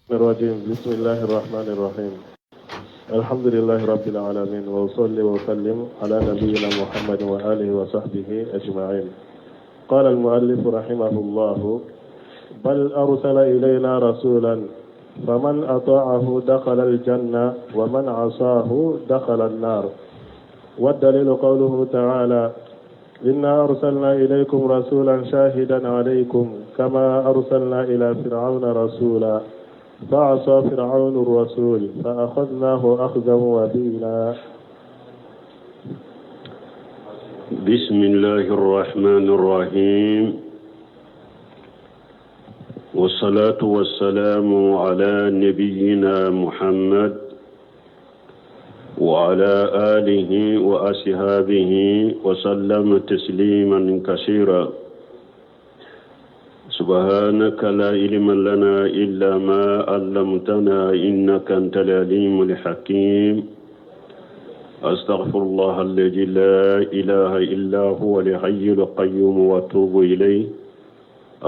الرجيم. بسم الله الرحمن الرحيم. الحمد لله رب العالمين، وأصلي وأسلم على نبينا محمد وآله وصحبه أجمعين. قال المؤلف رحمه الله: بل أرسل إلينا رسولا، فمن أطاعه دخل الجنة، ومن عصاه دخل النار. والدليل قوله تعالى: إنا أرسلنا إليكم رسولا شاهدا عليكم كما أرسلنا إلى فرعون رسولا، فعصى فرعون الرسول فأخذناه أخذا وبيلا. بسم الله الرحمن الرحيم، والصلاة والسلام على نبينا محمد وعلى آله وأصحابه وسلم تسليما كثيرا. سبحانك لا علم لنا إلا ما علمتنا إنك أنت العليم الحكيم. أستغفر الله الذي لا إله إلا هو الحي القيوم وأتوب إليه.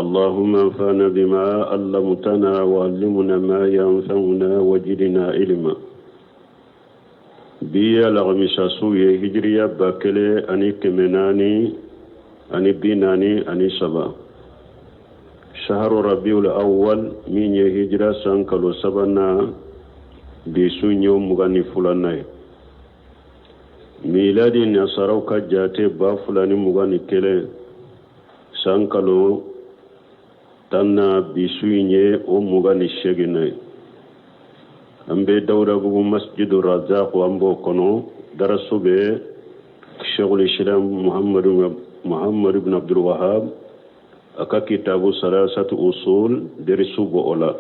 اللهم انفعنا بما علمتنا وعلمنا ما ينفعنا وزدنا علما. Bi ye alamisa su ye, hijiriya 1443, shaharu rabiul awwal, min ye hijira san kalo sabanan, bi su ye 22nan ye. Miladi nasaraw ka jate 2021 san kalo 10na, bi su in ye o 28nan ye. An bɛ Dawudabugu Masjidu Razak, an b'o kɔnɔ. Daraso bɛ Sheikhul Islam Muhammadu Muhammadu ibn Abdul Wahab a ka kitabu Salasatu Usul derisu bɔ o la,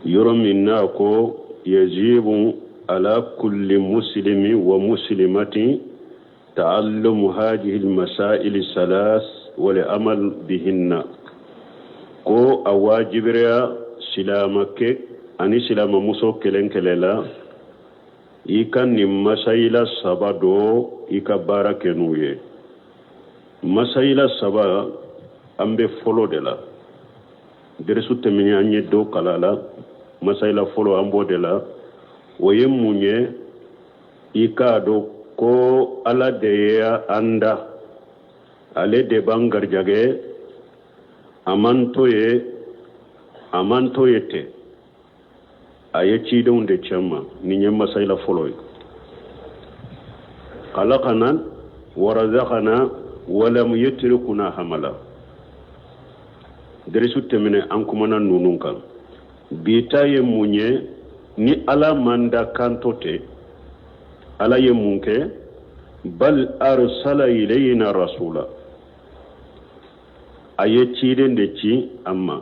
yɔrɔ min n'a ko yajibu ala kulli muslimi wa muslimati ta'allumu hadhihi al-masail salas wal amal bihinna, ko a wajibira silamakɛ ani silamamuso kelen kelen la, i ka nin masayila saba dɔ, i ka baara kɛ n'u ye. Masayila saba, an bɛ fɔlɔ de la. Derisu tɛmɛnen, an ye dɔ kala la. Masayila fɔlɔ, an b'o de la. O ye mun ye? I k'a dɔn ko Ala de ye an da, ale de b'an garijɛgɛ. A man to ye, a man to ye ten, a ye cidenw de ci an ma. Nin ye masayila fɔlɔ ye. Khalaqana warazaqana walam yatrukuna hamala. Derisu tɛmɛnen, an kumana ninnu kan. Bi ta ye mun ye? Ni Ala man da kan to ten, Ala ye mun kɛ? Bal arsala ilayna rasula, a ye ciden de ci an ma.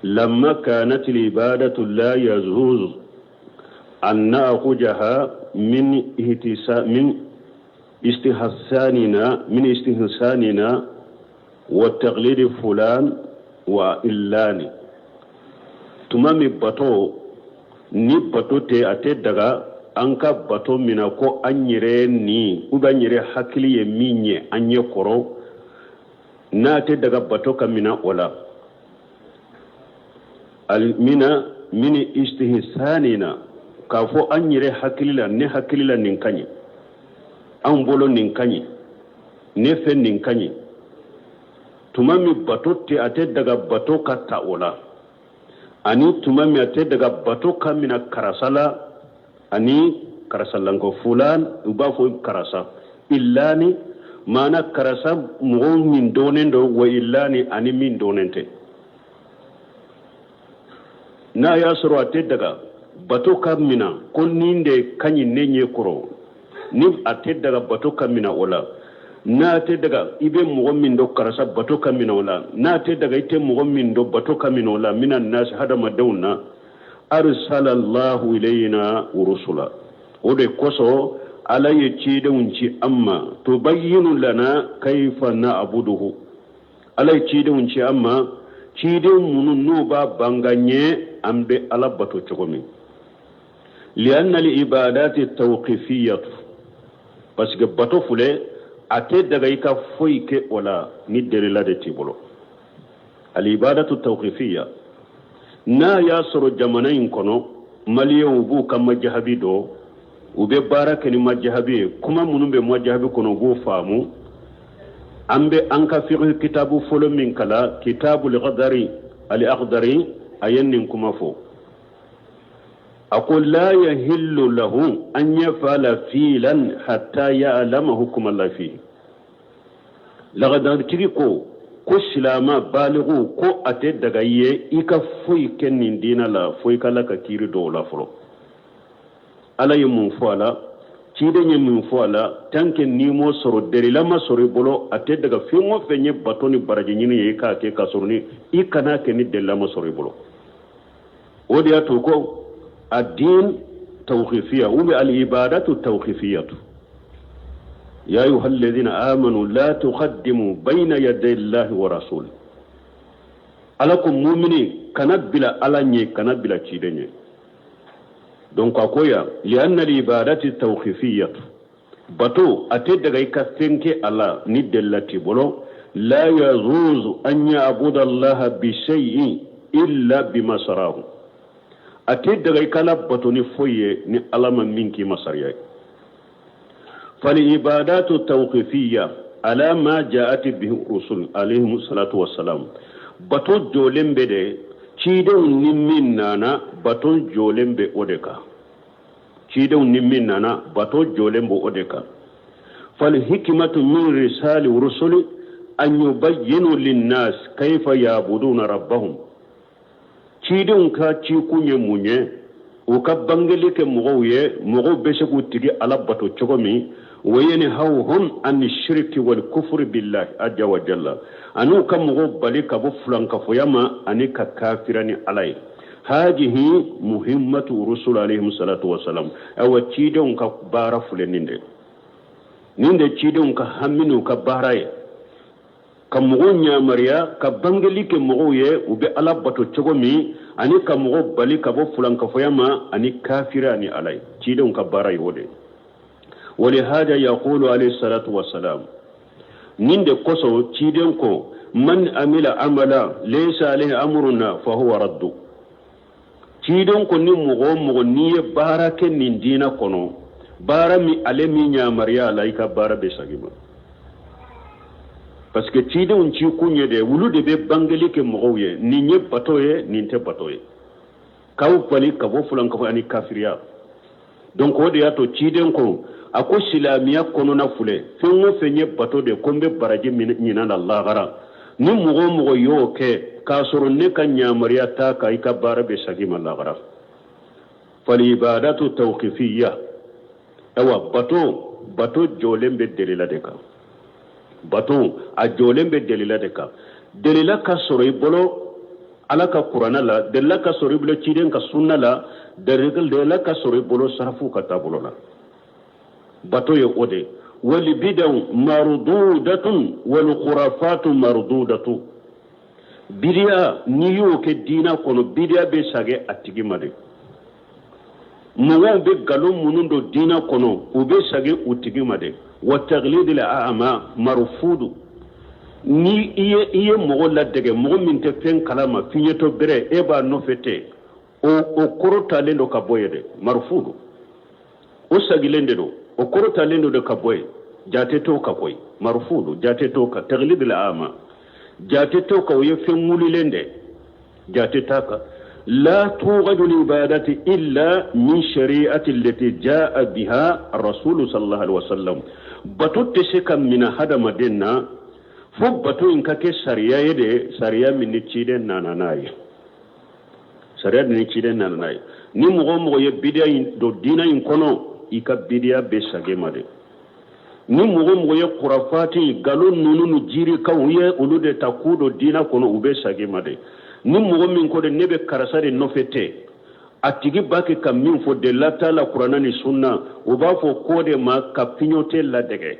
Lamma kanat ibadatu la yazuz an na'khujaha min ihtisa min istihsanina min istihsanina wa taqlidi fulan wa illani. Tuma min bato ni bato tɛ, a tɛ daga an ka bato mina ko an yɛrɛ ni ou bien an yɛrɛ hakili ye min ye an ɲɛ kɔrɔ, n'a tɛ daga bato ka mina o la mina min istihsanina, k'a fɔ an yɛrɛ hakili la, ne hakili la nin ka ɲi, an bolo nin ka ɲi, ne fɛ nin ka ɲi. Tuma min bato tɛ, a tɛ daga bato ka ta o la, ani tuma min a tɛ daga bato ka mina karasa la ani karasa lanko fulan, u b'a fɔ karasa illani, maana karasa mɔgɔw min dɔnnen don, wa illani, ani min dɔnnen tɛ. N'a y'a sɔrɔ a tɛ daga bato ka mina ko nin de ka ɲi ne ɲɛ kɔrɔ, ni a tɛ daga bato ka mina o la, n'a tɛ daga i bɛ mɔgɔ min dɔn karasa bato ka mina o la, n'a tɛ daga i tɛ mɔgɔ min dɔn bato ka mina o la, mina nasi hadamadenw na, arsalallahu ilayna rusula, o de kosɔn Ala ye cidenw ci an ma. Tubayyinu lana kayfa na'buduhu, Ala ye cidenw ci an ma, ciden minnu n'u b'a banga ɲɛ an bɛ Ala bato cogo min. Lianna al-ibadati tawqifiyatu, parce que bato filɛ, a tɛ daga i ka foyi kɛ o la ni delila de t'i bolo. Al-ibadatu tawqifiyya. N'a y'a sɔrɔ jamana in kɔnɔ maliyɛnw b'u ka majahabi dɔn, u bɛ baara kɛ ni majahabi ye, kuma minnu bɛ majahabi kɔnɔ u b'o faamu. An bɛ an ka fiqh kitabu fɔlɔ min kalan, kitabul akhdari, al akhdari, a ye nin kuma fɔ. A ko la yahillu lahu an yafala filan hatta ya'lama hukuma Allah fihi. Lagadaritigi ko ko silama baligu ko a tɛ daga i ye i ka foyi kɛ nin diinɛ la fo i ka Ala ka kiiri dɔn o la fɔlɔ. Ala ye mun fɔ a la, ciden ye mun fɔ a la, tant que n'i m'o sɔrɔ, delila ma sɔrɔ i bolo, a tɛ daga fɛn o fɛn ye bato ni baraji ɲini ye i k'a kɛ k'a sɔrɔ ni i kan'a kɛ ni delila ma sɔrɔ i bolo. O de y'a to ko addin tawqifiya ou bien al ibadatu tawqifiyatu. Ya ayuha alladhina amanu la tuqaddimu bayna yaday Allahi wa rasuli. Ala ko mumini kana bila Ala ɲɛ, kana bila ciden ɲɛ. Donc a ko yan lianna al ibadati tawqifiyatu, bato a tɛ daga i ka fɛn kɛ a la ni delila t'i bolo. La yajuzu an ya'buda allaha bi shay'in illa bima sarahu, a tɛ daga i ka Ala bato ni foyi ye ni Ala ma min k'i ma sariya ye. Fal ibadatu tawqifiyya ala ma ja'at bihi rusul alayhimu salatu wassalam, bato jɔlen bɛ de cidenw ni min nana, bato jɔlen bɛ o de kan. Cidenw ni min nana, bato jɔlen bɛ o de kan. Fal hikmatu min risali rusuli an yubayyinu linnas kayfa ya'buduna rabbahum. Cidenw ka cikun ye mun ye? U ka bangeli kɛ mɔgɔw ye, mɔgɔw bɛ se k'u tigi Ala bato cogo min. Wa yanhawhum an shirki wal kufri billahi azza wa jalla, an'u ka mɔgɔw bali ka bɔ filankafoya ma ani ka kafira ni Ala ye. Hajihi muhimmatu rusul alayhim salatu wasalam. Awa cidenw ka baara filɛ nin de, nin de cidenw ka hami n'u ka baara ye, ka mɔgɔw ɲamariya, ka bangeli kɛ mɔgɔw ye u bɛ Ala bato cogo min, ani ka mɔgɔw bali ka bɔ filankafoya ma ani kafira ni Ala ye. Cidenw ka baara ye o de. Walihada yaqulu alayhi salatu wasalam, nin de kosɔn ciden ko man amila amala laysa alayhi amruna fa huwa raddu. Ciden ko ni mɔgɔ o mɔgɔ n'i ye baara kɛ nin diinɛ kɔnɔ, baara min ale min yamaruya la, i ka baara bɛ segin ma. Parce que cidenw ci kun ye de, olu de bɛ bangeli kɛ mɔgɔw ye, nin ye bato ye, nin tɛ bato ye, k'aw bali ka bɔ filankafoya ani kafiriya. Donc o de y'a to ciden ko a ko silamɛya kɔnɔna filɛ, fɛn o fɛn ye bato de ko n bɛ baraji ɲin'a la lahara, ni mɔgɔ o mɔgɔ y'o kɛ k'a sɔrɔ ne ka yamaruya t'a kan, i ka baara bɛ segin ma lahara. Falibadatu tawqifiyya, awa bato jɔlen bɛ delila de kan. Bato a jɔlen bɛ delila de kan. Delila ka sɔrɔ i bolo Ala ka kuranɛ la, delila ka sɔrɔ i bolo ciden ka sunna la, delila ka sɔrɔ i bolo sarafu ka taabolo la. Bato ye o de. Wal bidaw mardudatun wal khurafatu mardudatu. Bidiya n'i y'o kɛ diinɛ kɔnɔ, bidiya bɛ sagɛ a tigi ma de. Mɔgɔw bɛ nkalon minnu don diinɛ kɔnɔ, u bɛ sagɛ u tigi ma de. Wa taqlidil a'ma marfudu. Ni i ye mɔgɔ ladege, mɔgɔ min tɛ fɛn kalama, fiɲɛtɔ bɛrɛ, e b'a nɔfɛ ten, o kɔrɔ talen don ka bɔ yen dɛ. Marfudu, o sagilen de don, o kɔrɔ talen don de ka bɔ yen. Jate t'o kan koyi. Marfudu, jate t'o kan. Taqlidil a'ma, jate t'o kan, o ye fɛn wulilen de, jate t'a kan. La tughadu l'ibadati illa min shari'ati allati jaa biha ar-rasul sallallahu alaihi wasallam. Bato tɛ se ka minɛ hadamaden na fo bato in ka kɛ sariya ye de, sariya min ni ciden nana n'a ye, sariya ni ciden nana n'a ye. Ni mɔgɔ o mɔgɔ ye bidiya in don diinɛ in kɔnɔ, i ka bidiya bɛ sage ma de. Ni mɔgɔ o mɔgɔ ye kurafati, nkalon ninnu ni jirikaw ye olu de ta k'u don diinɛ kɔnɔ, u bɛ sage ma de. Ni mɔgɔ min ko de ne bɛ karisa de nɔfɛ ten, a tigi b'a kɛ ka min fɔ delila t'a la kuranɛ ni sunna, u b'a fɔ k'o de ma ka fiɲɔte ladege,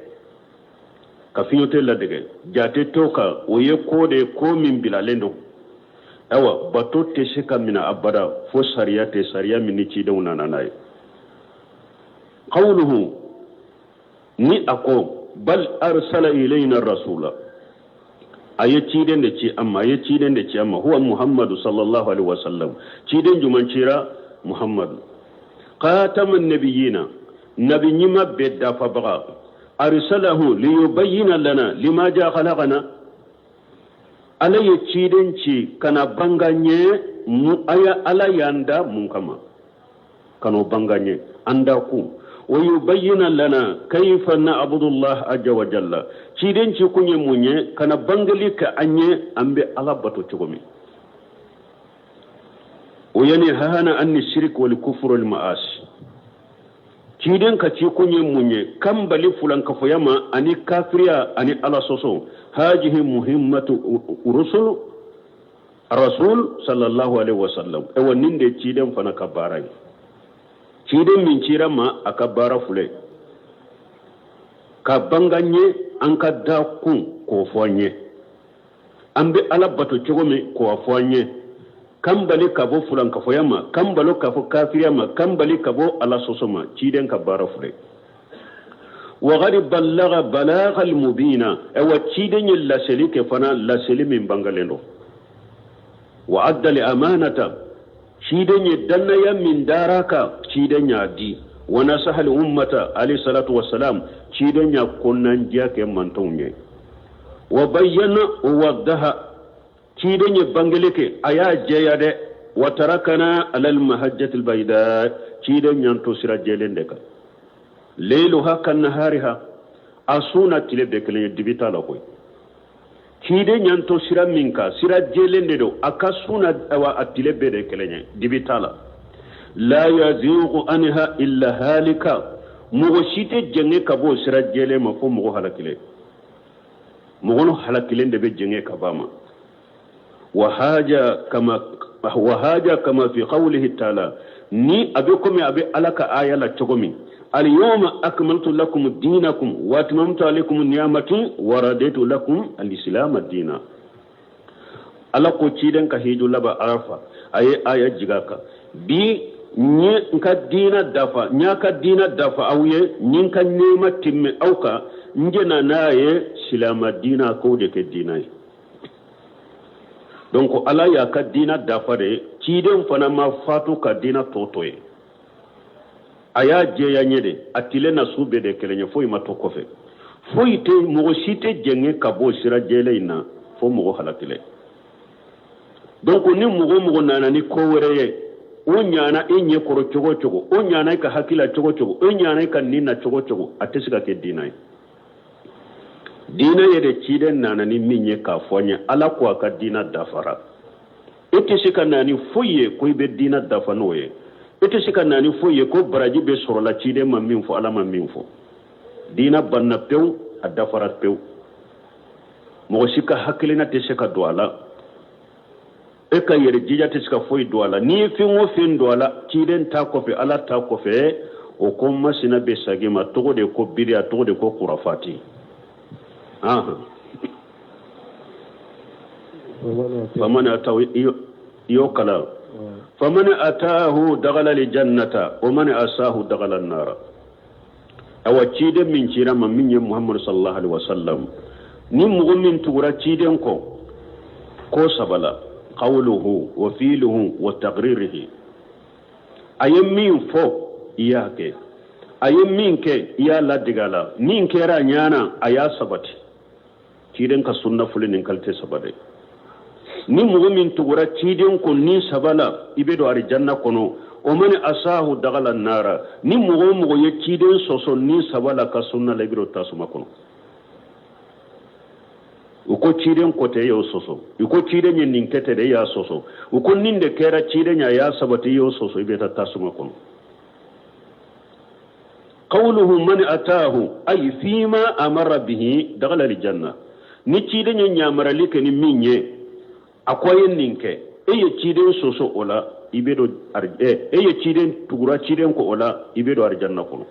ka fiɲɔte ladege, jate t'o kan, o ye ko de ye, ko min bilalen don. Ayiwa bato tɛ se ka minɛ abada fo sariya tɛ, sariya min ni cidenw nana n'a ye. Qawluhu, ni a ko bal arsala ilayna rasula, A ye ciden de ci an ma, a ye ciden de ci an ma. Huwa Muhammadu sallallahu alaihi wasallam. Ciden juman cira? Muhammadu, khatama nabiyina, nabi ɲuman bɛɛ dafabaga. Arsalahu liyubayyina lana lima ja khalaqana. Ala ye ciden ci ka na bang'an ye mu aya Ala y'an da mun kama, ka n'o bang'an ye an da kun. Wa yubayyina lana kayfa na'budu Allah azza wa jalla. Ciden ci kun ye mun ye? Ka na bangeli kɛ an ye an bɛ Ala bato cogo min. O yanhana anni shirk wal kufr wal ma'asi. Ciden ka ci kun ye mun ye? K'an bali fulankafoya ma ani kafiriya ani Ala sɔsɔ. Hajihi muhimmatu rusul rasul sallallahu alaihi wasallam. Ewa, nin de ciden fana ka baara ye. Ciden min cira ma, a ka baara filɛ ka bang'an ye an ka da kun, k'o fɔ an ye an bɛ Ala bato cogo min, k'o fɔ an ye, k'an bali ka bɔ fulankafoya ma, k'an bali ka bɔ kafiriya ma, k'an bali ka bɔ Ala sɔsɔ ma. Ciden ka baara filɛ. Wagadi ballaga balagal mubina. Ayiwa, ciden ye laseli kɛ fana, laseli min bangalen don. Wa addal amanata, ciden ye dannaya min dara kan, ciden y'a di. Wa nasahal ummata alayhi salatu wassalam, ciden y'a kɔnɔnandiya kɛ mantɔnw ye. Wa bayyana wa waddaha, ciden ye bangeli kɛ, a y'a jɛya dɛ. Wa tarakana alal mahajjatil bayda, ciden y'an to sira jɛlen de kan. Leiluha ka nahariha, a su n'a tile bɛɛ kelen ye, dibi t'a la koyi. Ciden y'an to sira min kan, sira jɛlen de don. A ka su n'a a tile bɛɛ de kelen ye, dibi t'a la. La yazigu anha illa halika, mɔgɔ si tɛ jɛngɛ ka bɔ sira jɛlen ma fo mɔgɔ halakilen. Mɔgɔ halakilen de bɛ jɛngɛ ka bɔ a ma. Wa haja kama fi qawlihi ta'ala, ni a bɛ komi a bɛ Ala ka aya la cogo min: Al-yawma akmaltu lakum dinakum wa atmamtu alaykum ni'amati wa raditu lakum al-islam dina. Ala ko ciden ka hiju laba Arafa, a ye aya jiga kan: bi n ye n ka diina dafa, n y'a ka diina dafa aw ye, n ye n ka nɛɛma timmɛ aw kan, n jɛna n'a ye silama diina k'o de kɛ diina ye. Donc Ala y'a ka diina dafa de. Ciden fana ma fatu ka diina tɔ to ye, a y'a jɛya ɲɛ de. A tile na su bɛɛ de kelen ye, foyi ma to kɔfɛ, foyi tɛ. Mɔgɔ si tɛ jɛngɛ ka bɔ sira jɛlen in na fo mɔgɔ halakilen. Donc ni mɔgɔ mɔgɔ nana ni ko wɛrɛ ye, o ɲana e ɲɛ kɔrɔ cogo o cogo, o ɲana e ka hakili la cogo o cogo, o ɲana e ka nin na cogo o cogo, a tɛ se ka kɛ diina ye. Diinɛ ye de ciden nana ni min ye k'a fɔ an ye. Ala ko a ka diina dafara. E tɛ se ka na ni foyi ye ko i bɛ diina dafa n'o ye. E tɛ se ka na ni foyi ye ko baraji bɛ sɔrɔla ciden ma min fɔ, Ala ma min fɔ. Diina banna pewu, a dafara pewu. Mɔgɔ si ka hakilina tɛ se ka don a la, e ka yɛrɛ jija tɛ se ka foyi don a la. N'i ye fɛn o fɛn don a la ciden ta kɔfɛ, Ala ta kɔfɛ, o ko masina bɛ segin ma. Tɔgɔ de ko biriya, tɔgɔ de ko kurafati. Ahan, faman atahu, i y'o kalan: faman atahu dagala jannata wa man asahu dagala nara. Awa, ciden min cira ma, min ye Muhammadu sallallahu alaihi wasallam, ni mɔgɔ min tugura ciden kɔ ko saba la: qawluhu wa fi'luhu wa taqririhi. A ye min fɔ, i y'a kɛ. A ye min kɛ, i y'a ladege a la. Min kɛra a ɲana, a y'a sabati. Ciden ka sunna foli nin qualité saba de. Ni mɔgɔ min tugura ciden ko ni saba la, i bɛ don arijanna kɔnɔ. O mani asahu dagala nara. Ni mɔgɔ o mɔgɔ ye ciden sɔsɔ ni saba la ka sunna la, i bɛ don tasuma kɔnɔ. U ko ciden ko tɛ, e y'o sɔsɔ. U ko ciden ye nin kɛ tɛ de, e y'a sɔsɔ. U ko nin de kɛra ciden ye, a y'a sabati, i y'o sɔsɔ, i bɛ taa tasuma kɔnɔ. Qawluhu man atahu, ay fima amara bihi dagala aljanna. Ni ciden ye ɲamarali kɛ ni min ye, a ko a ye nin kɛ, e ye ciden sɔsɔ o la, i bɛ don. E ye ciden tugura ciden kɔ o la, i bɛ don arijanna kɔnɔ.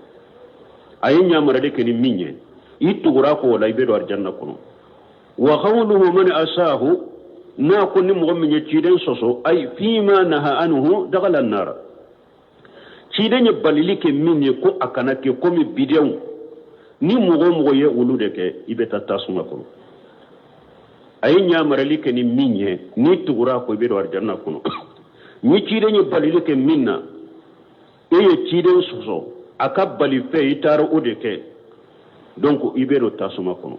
A ye ɲamarali kɛ ni min ye, i tugura kɔ o la, i bɛ don arijanna kɔnɔ. Wa qawluhu man asahu, n'a ko ni mɔgɔ min ye ciden sɔsɔ, ay fima naha anhu dagala nara. Ciden ye balili kɛ min ye ko a kana kɛ, komi bidenw, ni mɔgɔ o mɔgɔ ye olu de kɛ, i bɛ taa tasuma kɔnɔ. A ye ɲamarali kɛ ni min ye, n'i tugura a kɔ, i bɛ don arijanna kɔnɔ. Ni ciden ye balili kɛ min na, e ye ciden sɔsɔ a ka balifɛn, i taara o de kɛ, donc i bɛ don tasuma kɔnɔ.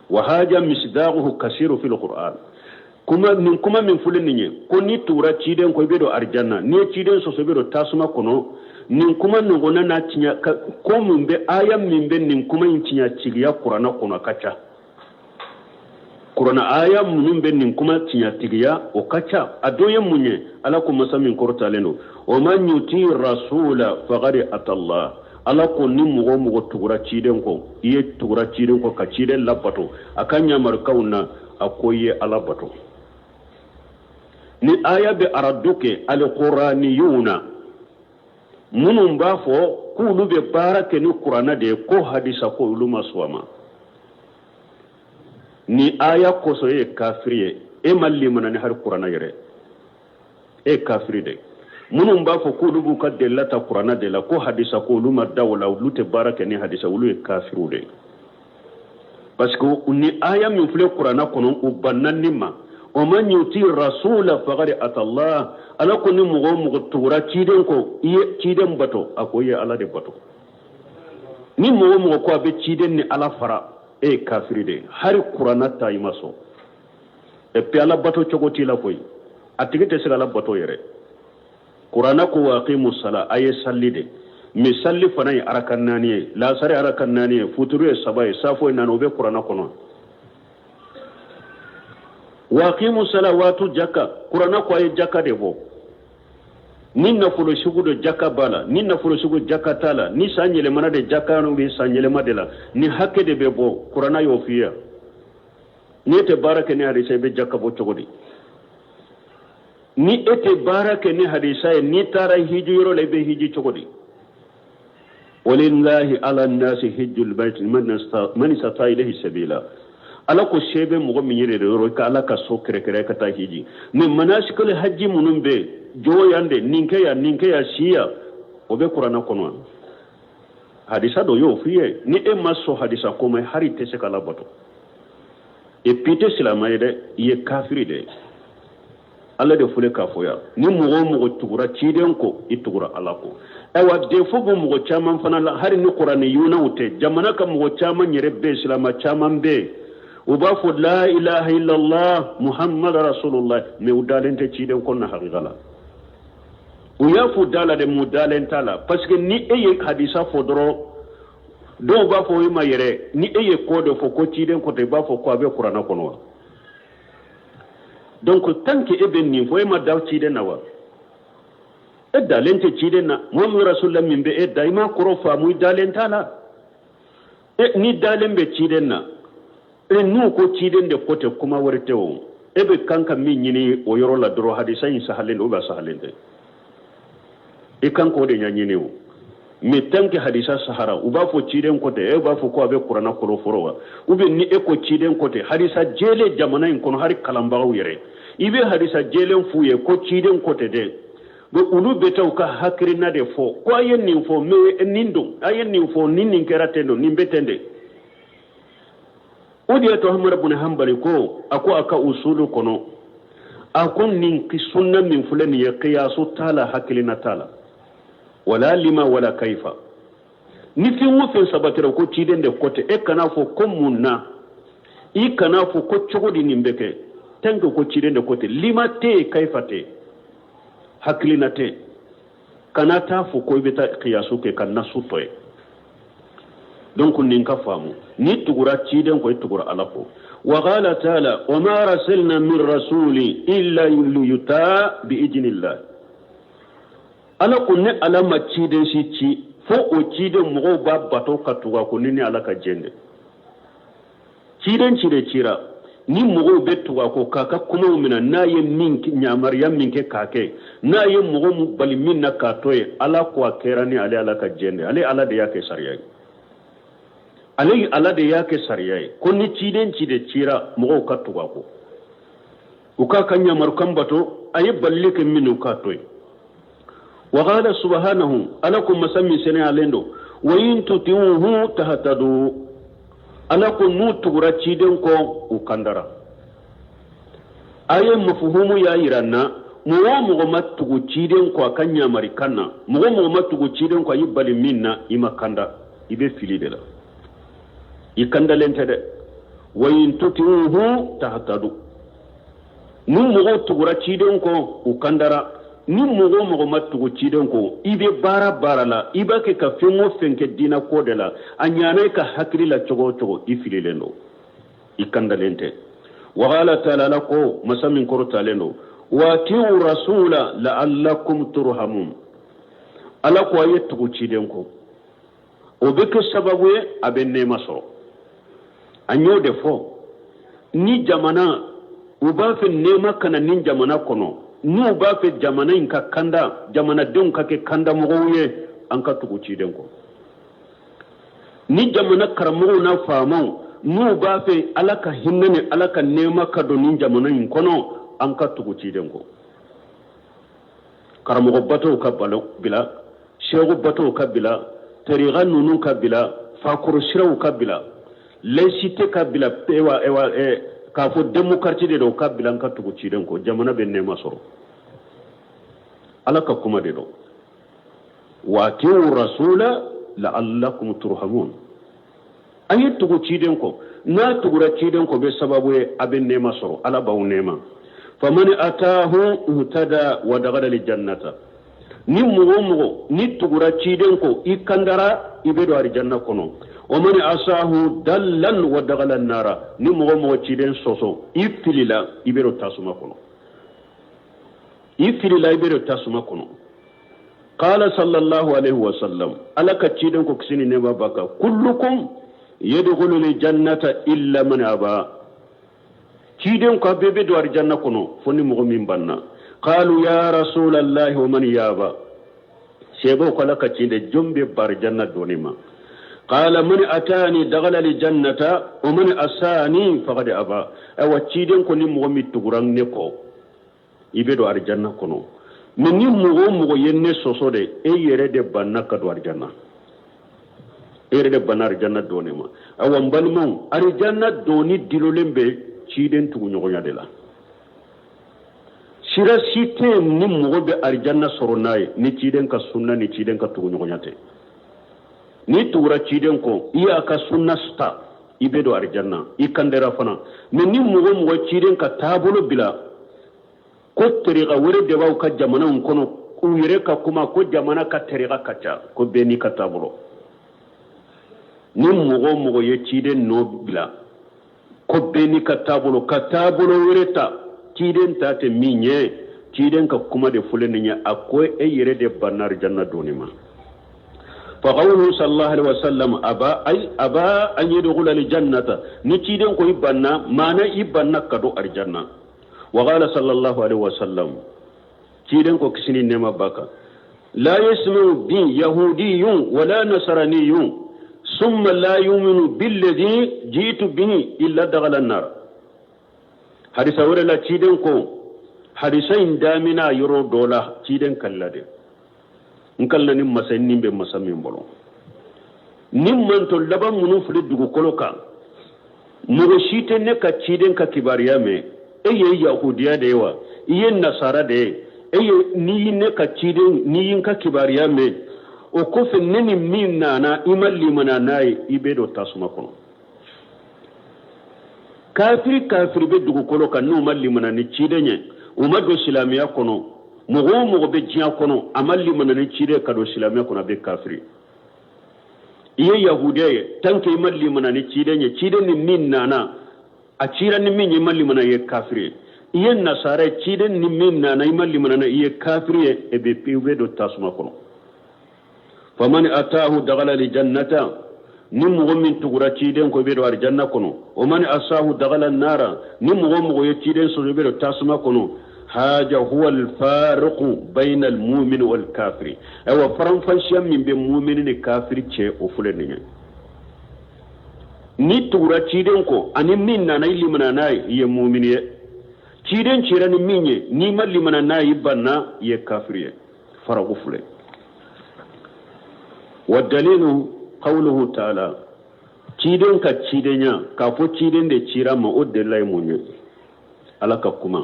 Wa haja misdaquhu kasiru fil qur'an. Kuma nin, kuma min filɛ nin ye ko n'i tugura ciden kɔ, i bɛ don arijanna, n'i ye ciden sɔsɔ, i bɛ don tasuma kɔnɔ, nin kuma ɲɔgɔnna n'a tiɲɛ ko min bɛ, aya min bɛ nin kuma in tiɲɛ tigiya kuranna kɔnɔ, a ka ca. Kuranna aya minnu bɛ nin kuma tiɲɛtigiya, o ka ca. A dɔ ye mun ye? Ala ko, masa min kɔrɔtalen don, wa man yuti rasula faqad atallah. Ala ko ni mɔgɔ o mɔgɔ tugura ciden kɔ, i ye tugura ciden kɔ ka ciden labato a ka ɲamarukanw na, a ko i ye Ala bato. Ni aya bɛ aradu kɛ alikuraniyuna minnu b'a fɔ k'olu bɛ baara kɛ ni kuranna de ye, ko hadisa ko olu ma sɔn a ma, ni aya kosɔn e ye kafiri ye, e ma limana ni hari kuranna yɛrɛ, e ye kafiri de. Minnu b'a fɔ k'olu b'u ka delila ta kuranna de la, ko hadisa ko olu ma da o la, olu tɛ baara kɛ ni hadisa, olu ye kafiriw de ye, parce que ni aya min filɛ kuranna kɔnɔ, u banna nin ma. Wa man yuti rasula faqad atallah. Ala ko ni mɔgɔ o mɔgɔ tugura ciden kɔ, i ye ciden bato, a ko i ye Ala de bato. Ni mɔgɔ o mɔgɔ ko a bɛ ciden ni Ala fara, e ye kafiri de ye, hari kuranna ta i ma sɔn. Et puis Ala bato cogo t'i la koyi, a tigi tɛ se ka Ala bato yɛrɛ. Kuranna ko wa aqimu sala, a ye salli de. Mais salli fana ye arakan 4 ye, lasari arakan 4 ye, futuru ye 3 ye, safo ye 4, o bɛ kuranna kɔnɔ. Wa aqimu sala wa atu jaka, kuranna ko a ye jaka de bɔ. Ni nafolo sugu dɔ jaka b'a la, ni nafolo sugu jaka t'a la, ni san yɛlɛmana de jaka bɛ san yɛlɛma de la, ni hakɛ de bɛ bɔ, kuranna y'o f'i ye. Ni e tɛ baara kɛ ni hadisa, i bɛ jaka bɔ cogo di? Ni e tɛ baara kɛ ni hadisa ye, n'i taara hiji yɔrɔ la, i bɛ hiji cogo di? Walillahi ala nasi hijjul bayt man istata ilayhi sabila. Ala ko se bɛ mɔgɔ min yɛrɛ de yɔrɔ ka Ala ka so kɛrɛkɛrɛ ka taa hiji. Mais manasikali hajji minnu bɛ yen, jɔ yan de, nin kɛ yan, nin kɛ yan, si yan, o bɛ kuranna kɔnɔ. Hadisa dɔ y'o f'i ye. Ni e ma sɔn hadisa ko ma, hari tɛ se ka Ala bato. Et puis i tɛ silamɛ ye dɛ, i ye kafiri de ye. Ala de filɛ k'a fɔ yan, ni mɔgɔ o mɔgɔ tugura ciden kɔ, i tugura Ala kɔ. Ayiwa, défaut bɛ mɔgɔ caman fana la, hali ni kuraniyunaw tɛ, jamana ka mɔgɔ caman yɛrɛ bɛ yen, silamɛ caman bɛ yen, u b'a fɔ la ilaha illallah muhammad rasulullah, mais u dalen tɛ ciden kɔ na hakika la. U y'a fɔ da la de, mun dalen t'a la, parce que ni e ye hadisa fɔ dɔrɔn, dɔw b'a fɔ e ma yɛrɛ, ni e ye ko dɔ fɔ ko ciden ko tɛ, i b'a fɔ ko a bɛ kuranna kɔnɔ wa? Donc tant que e bɛ nin fɔ, e ma da ciden na wa? E dalen tɛ ciden na. Muhammadu rasulullah min bɛ e da, i m'a kɔrɔ faamu, i dalen t'a la. E ni dalen bɛ ciden na, e n'u ko ciden de ko tɛ, kuma wɛrɛ tɛ o. E bɛ kan ka min ɲini o yɔrɔ la dɔrɔn, hadisa in sahalen don ou bien sahalen tɛ, i kan k'o de ɲɛɲini o. Mais tant que hadisa sahara, u b'a fɔ ciden ko tɛ, e b'a fɔ ko a bɛ kuranna kɔrɔ fɔlɔ wa? Ou bien ni e ko ciden ko tɛ, hadisa jɛlen jamana in kɔnɔ, hali kalanbagaw yɛrɛ, i bɛ hadisa jɛlen f'u ye ko ciden ko tɛ dɛ, bon olu bɛ taa u ka hakilina de fɔ ko a ye nin fɔ, mais nin don, a ye nin fɔ, ni nin kɛra ten don, nin bɛ ten de. O de y'a to Ahmad bun Hanbali ko, a ko a ka usulu kɔnɔ, a ko nin sunna min filɛ nin ye, kiyasu t'a la, hakilina t'a la, wala lima wala kaifa. Ni fɛn o fɛn sabatira ko ciden de ko tɛ, e kana fɔ ko mun na, i kana fɔ ko cogo di nin bɛ kɛ, tant que ko ciden de ko tɛ, lima tɛ yen, kaifa tɛ yen, hakilina tɛ yen, kana taa fɔ ko i bɛ taa kiyasu kɛ ka nasu tɔ ye. Donc nin ka faamu, n'i tugura ciden kɔ, i tugura Ala kɔ. Wa qala taala wa ma arsalna min rasuli illa liyuta bi idhnillah. Ala ko ne Ala ma ciden si ci fo o ciden mɔgɔw b'a bato ka tugu a kɔ ni Ala ka jɛn de. Ciden ci de cira ni mɔgɔw bɛ tugu a kɔ k'a ka kumaw minɛ, n'a ye min yamaruya min kɛ k'a kɛ, n'a ye mɔgɔ min bali min na k'a to yen. Ala ko a kɛra ni ale Ala ka jɛn de, ale Ala de y'a kɛ sariya ye, ale Ala de y'a kɛ sariya ye ko ni ciden ci de cira, mɔgɔw ka tugu a kɔ, u k'a ka yamarukan bato, a ye balili kɛ min u k'a to yen. Wa qala subhanahu, Ala ko masa min seniyalen don, wa in tuti'uhu tahtadu. Ala ko n'u tugura ciden kɔ, u kandara. Aya mafuhumu y'a yira n na, mɔgɔ o mɔgɔ ma tugu ciden kɔ a ka ɲamarikan na, mɔgɔ o mɔgɔ ma tugu ciden kɔ a y'i bali min na, i ma kanda, i bɛ fili de la, i kandalen tɛ dɛ. Wa in tutiuhu tahtadu, ni mɔgɔw tugura ciden kɔ, u kandara. Ni mɔgɔ o mɔgɔ ma tugu ciden kɔ, i bɛ baara baara la, i b'a kɛ ka fɛn o fɛn kɛ diinɛ ko de la, a ɲana i ka hakili la cogo o cogo, i fililen don, i kandalen tɛ. Wa qala taala, Ala ko, masa min kɔrɔtalen don, wa atiu rasula la'allakum turhamun. Ala ko a ye tugu ciden kɔ, o bɛ kɛ sababu ye a bɛ nɛɛma sɔrɔ. An y'o de fɔ, ni jamana u b'a fɛ nɛɛma ka na ni jamana kɔnɔ, n'u b'a fɛ jamana in ka kanda, jamanadenw ka kɛ kandamɔgɔw ye, an ka tugu ciden kɔ. Ni jamana karamɔgɔw n'a faamaw n'u b'a fɛ Ala ka hinɛ ni Ala ka nɛɛma ka don ni jamana in kɔnɔ, an ka tugu ciden kɔ. Karamɔgɔ batow ka balo bila, seku batow ka bila, tariqa ninnu ka bila, fakɔrɔ siraw ka bila, laïcité ka bila, ewa ewa k'a fɔ démocratie de don, ka bila, an ka tugu ciden kɔ, jamana bɛ nɛɛma sɔrɔ. Ala ka kuma de don, wa atiu rasula la'allakum turhamun. A ye tugu ciden kɔ, n'a tugura ciden kɔ bɛ sababu ye a bɛ nɛɛma sɔrɔ, Ala b'aw nɛɛma. Faman atahu ihtada wa dakhala aljannata, ni mɔgɔ o mɔgɔ ni tugura ciden kɔ, i kandara, i bɛ don arijanna kɔnɔ. Wa man asahu dallan wa dakhala nara, ni mɔgɔ o mɔgɔ ciden sɔsɔ, i filila, i bɛ don tasuma kɔnɔ, i filila, i bɛ don tasuma kɔnɔ. Qala sallallahu alaihi wa sallam, Ala ka ciden ko, kisi ni nɛɛma b'a kan, kullukum yadkhulu jannata illa man aba. Ciden ko a bɛɛ bɛ don arijanna kɔnɔ fo ni mɔgɔ min banna. Qalu ya rasulallahi wa man yaba? Sahabaw ko, Ala ka ciden, jɔn bɛ ban arijanna donni ma? Qala man atani dakhala jannata wa man asani faqad aba. Ayiwa, ciden ko ni mɔgɔ min tugura ne kɔ, i bɛ don arijanna kɔnɔ, mais ni mɔgɔ o mɔgɔ ye ne sɔsɔ de, e yɛrɛ de banna ka don arijanna, e yɛrɛ de banna arijanna donni ma. Ayiwa, n balimaw, arijanna donni dilolen bɛ ciden tuguɲɔgɔnya de la. Sira si tɛ yen ni mɔgɔ bɛ arijanna sɔrɔ n'a ye ni ciden ka sunna ni ciden ka tuguɲɔgɔnya tɛ. N'i tugura ciden kɔ, i y'a ka sunna ta, i bɛ don arijanna, i kandera fana. Mais ni mɔgɔ o mɔgɔ ciden ka taabolo bila, ko tariqa wɛrɛ de b'aw ka jamanaw kɔnɔ, u yɛrɛ ka kuma ko jamana ka tariqa ka ca, ko bɛɛ n'i ka taabolo, ni mɔgɔ o mɔgɔ ye ciden nɔ bila, ko bɛɛ n'i ka taabolo, ka taabolo wɛrɛ ta, ciden ta tɛ min ye, ciden ka kuma de fɔlen nin ye, a ko e yɛrɛ de banna arijanna donni ma. Fa qawluhu sallallahu alaihi wasallam aba, ay aba an yadkhula aljannata, ni ciden ko i banna, maana i banna ka don arijanna. Wa qala sallallahu alaihi wasallam, ciden ko, kisi ni nɛɛma b'a kan, la yasma'u bi yahudiyyun wala nasraniyyun summa la yu'minu billadhi jitu bihi illa dakhala an-nar. Hadisa wɛrɛ la, ciden ko, hadisa in damina yɔrɔ dɔ la, ciden kalila de, n kalila ni masa ni bɛ masa min bolo, ni mantɔ laban minnu filɛ dugukolo kan, mɔgɔ si tɛ ne ka ciden ka kibaruya mɛn. E ye yahudiya de ye wa, i ye nasara de ye, e ye n'i ye ne ka ciden, n'i ye n ka kibaruya mɛn, o kɔfɛ ne ni min nana, i ma limana n'a ye, i bɛ don tasuma kɔnɔ. Kafiri kafiri bɛ dugukolo kan, n'u ma limana ni ciden ye, u ma don silamɛya kɔnɔ. Mɔgɔ o mɔgɔ bɛ diɲɛ kɔnɔ, a ma limana ni ciden ka don silamɛya kɔnɔ, a bɛ kafiri. I ye yahudiya ye, tant que i ma limana ni ciden ye, ciden ni min nana, a cira ni min ye, i ma limana, i ye kafiri ye. I ye nasara ye, ciden ni min nana, i ma limana, i ye kafiri ye, e bɛ i bɛ don tasuma kɔnɔ. Faman atahu dakhala aljannata, ni mɔgɔ min tugura ciden kɔ, i bɛ don arijanna kɔnɔ. Wa man asahu dakhala nara, ni mɔgɔ mɔgɔ ye ciden sɔsɔ, i bɛ don tasuma kɔnɔ. Haja huwa alfariqu bayna almu'min wal kafiri. Ayiwa, faranfasiya min bɛ mumini ni kafiri cɛ, o filɛ nin ye: ni tugura ciden kɔ ani min nana, i limana n'a ye, i ye mumini ye. Ciden cira ni min ye, n'i ma limana n'a ye, i banna, i ye kafiri ye. Faraku filɛ. Wa dalilu qawluhu ta'ala, ciden ka cidenya, k'a fɔ ciden de cira ma, o delila ye mun ye? Ala ka kuma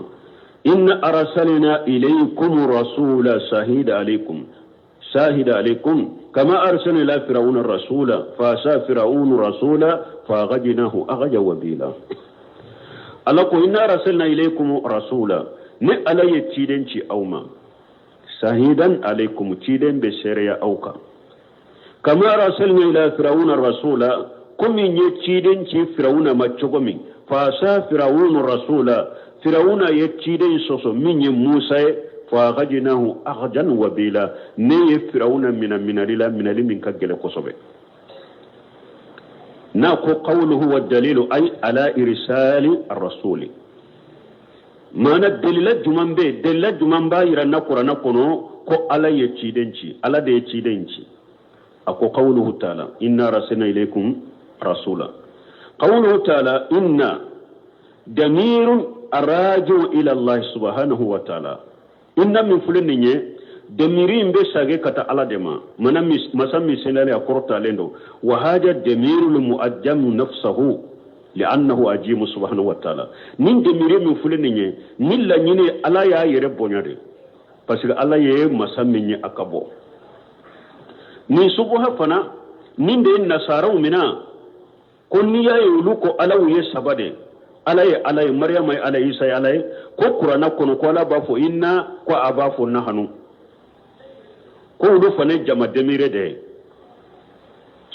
inna arsalna ilaykum rasula shahida alaykum shahida alaykum kama arsalna ila fir'auna rasula fa asa fir'aunu rasula fa aghajnahu aghaja wabila. Ala ko inna arsalna ilaykum rasula, ni Ala ye ciden ci aw ma, shahidan alaykum, ciden bɛ seereya aw kan, kama arsalna ila fir'auna rasula, komi n ye ciden ci Firawuna ma cogo min, fa asa fir'aunu rasula, Firawuna ye ciden sɔsɔ min ye Musa ye, fa aghajnahu aghjan wabila, ne ye Firawuna mina minali la, minali min ka gɛlɛn kosɛbɛ. N'a ko qawluhu wa dalilu ay ala irsali ar-rasuli, maana delila juman bɛ yen, delila juman b'a yira na kuranɛ kɔnɔ ko Ala ye ciden ci, Ala de ye ciden ci. A ko qawluhu ta'ala inna arsalna ilaykum rasula, qawluhu ta'ala inna damirun araju ila Allah subhanahu wa ta'ala. Inna min filɛ nin ye, demiri in bɛ sage ka taa Ala de ma, mana masa min seniyalen a kɔrɔtalen don. Wa haja damirul mu'ajjamu nafsahu li'annahu ajimu subhanahu wa ta'ala. Nin demiri min filɛ nin ye, ni laɲini Ala y'a yɛrɛ bonya de, parce que Ala ye masa min ye a ka bɔ. Nin subuha fana nin de ye nasaraw mina ko n'i y'a ye olu ko Alaw ye saba de, Ala ye Ala ye, Mariyama ye Ala ye, Isa ye Ala ye, ko kuranɛ kɔnɔ ko Ala b'a fɔ inna, ko a b'a fɔ nahanu, ko olu fana ye jama demire de ye.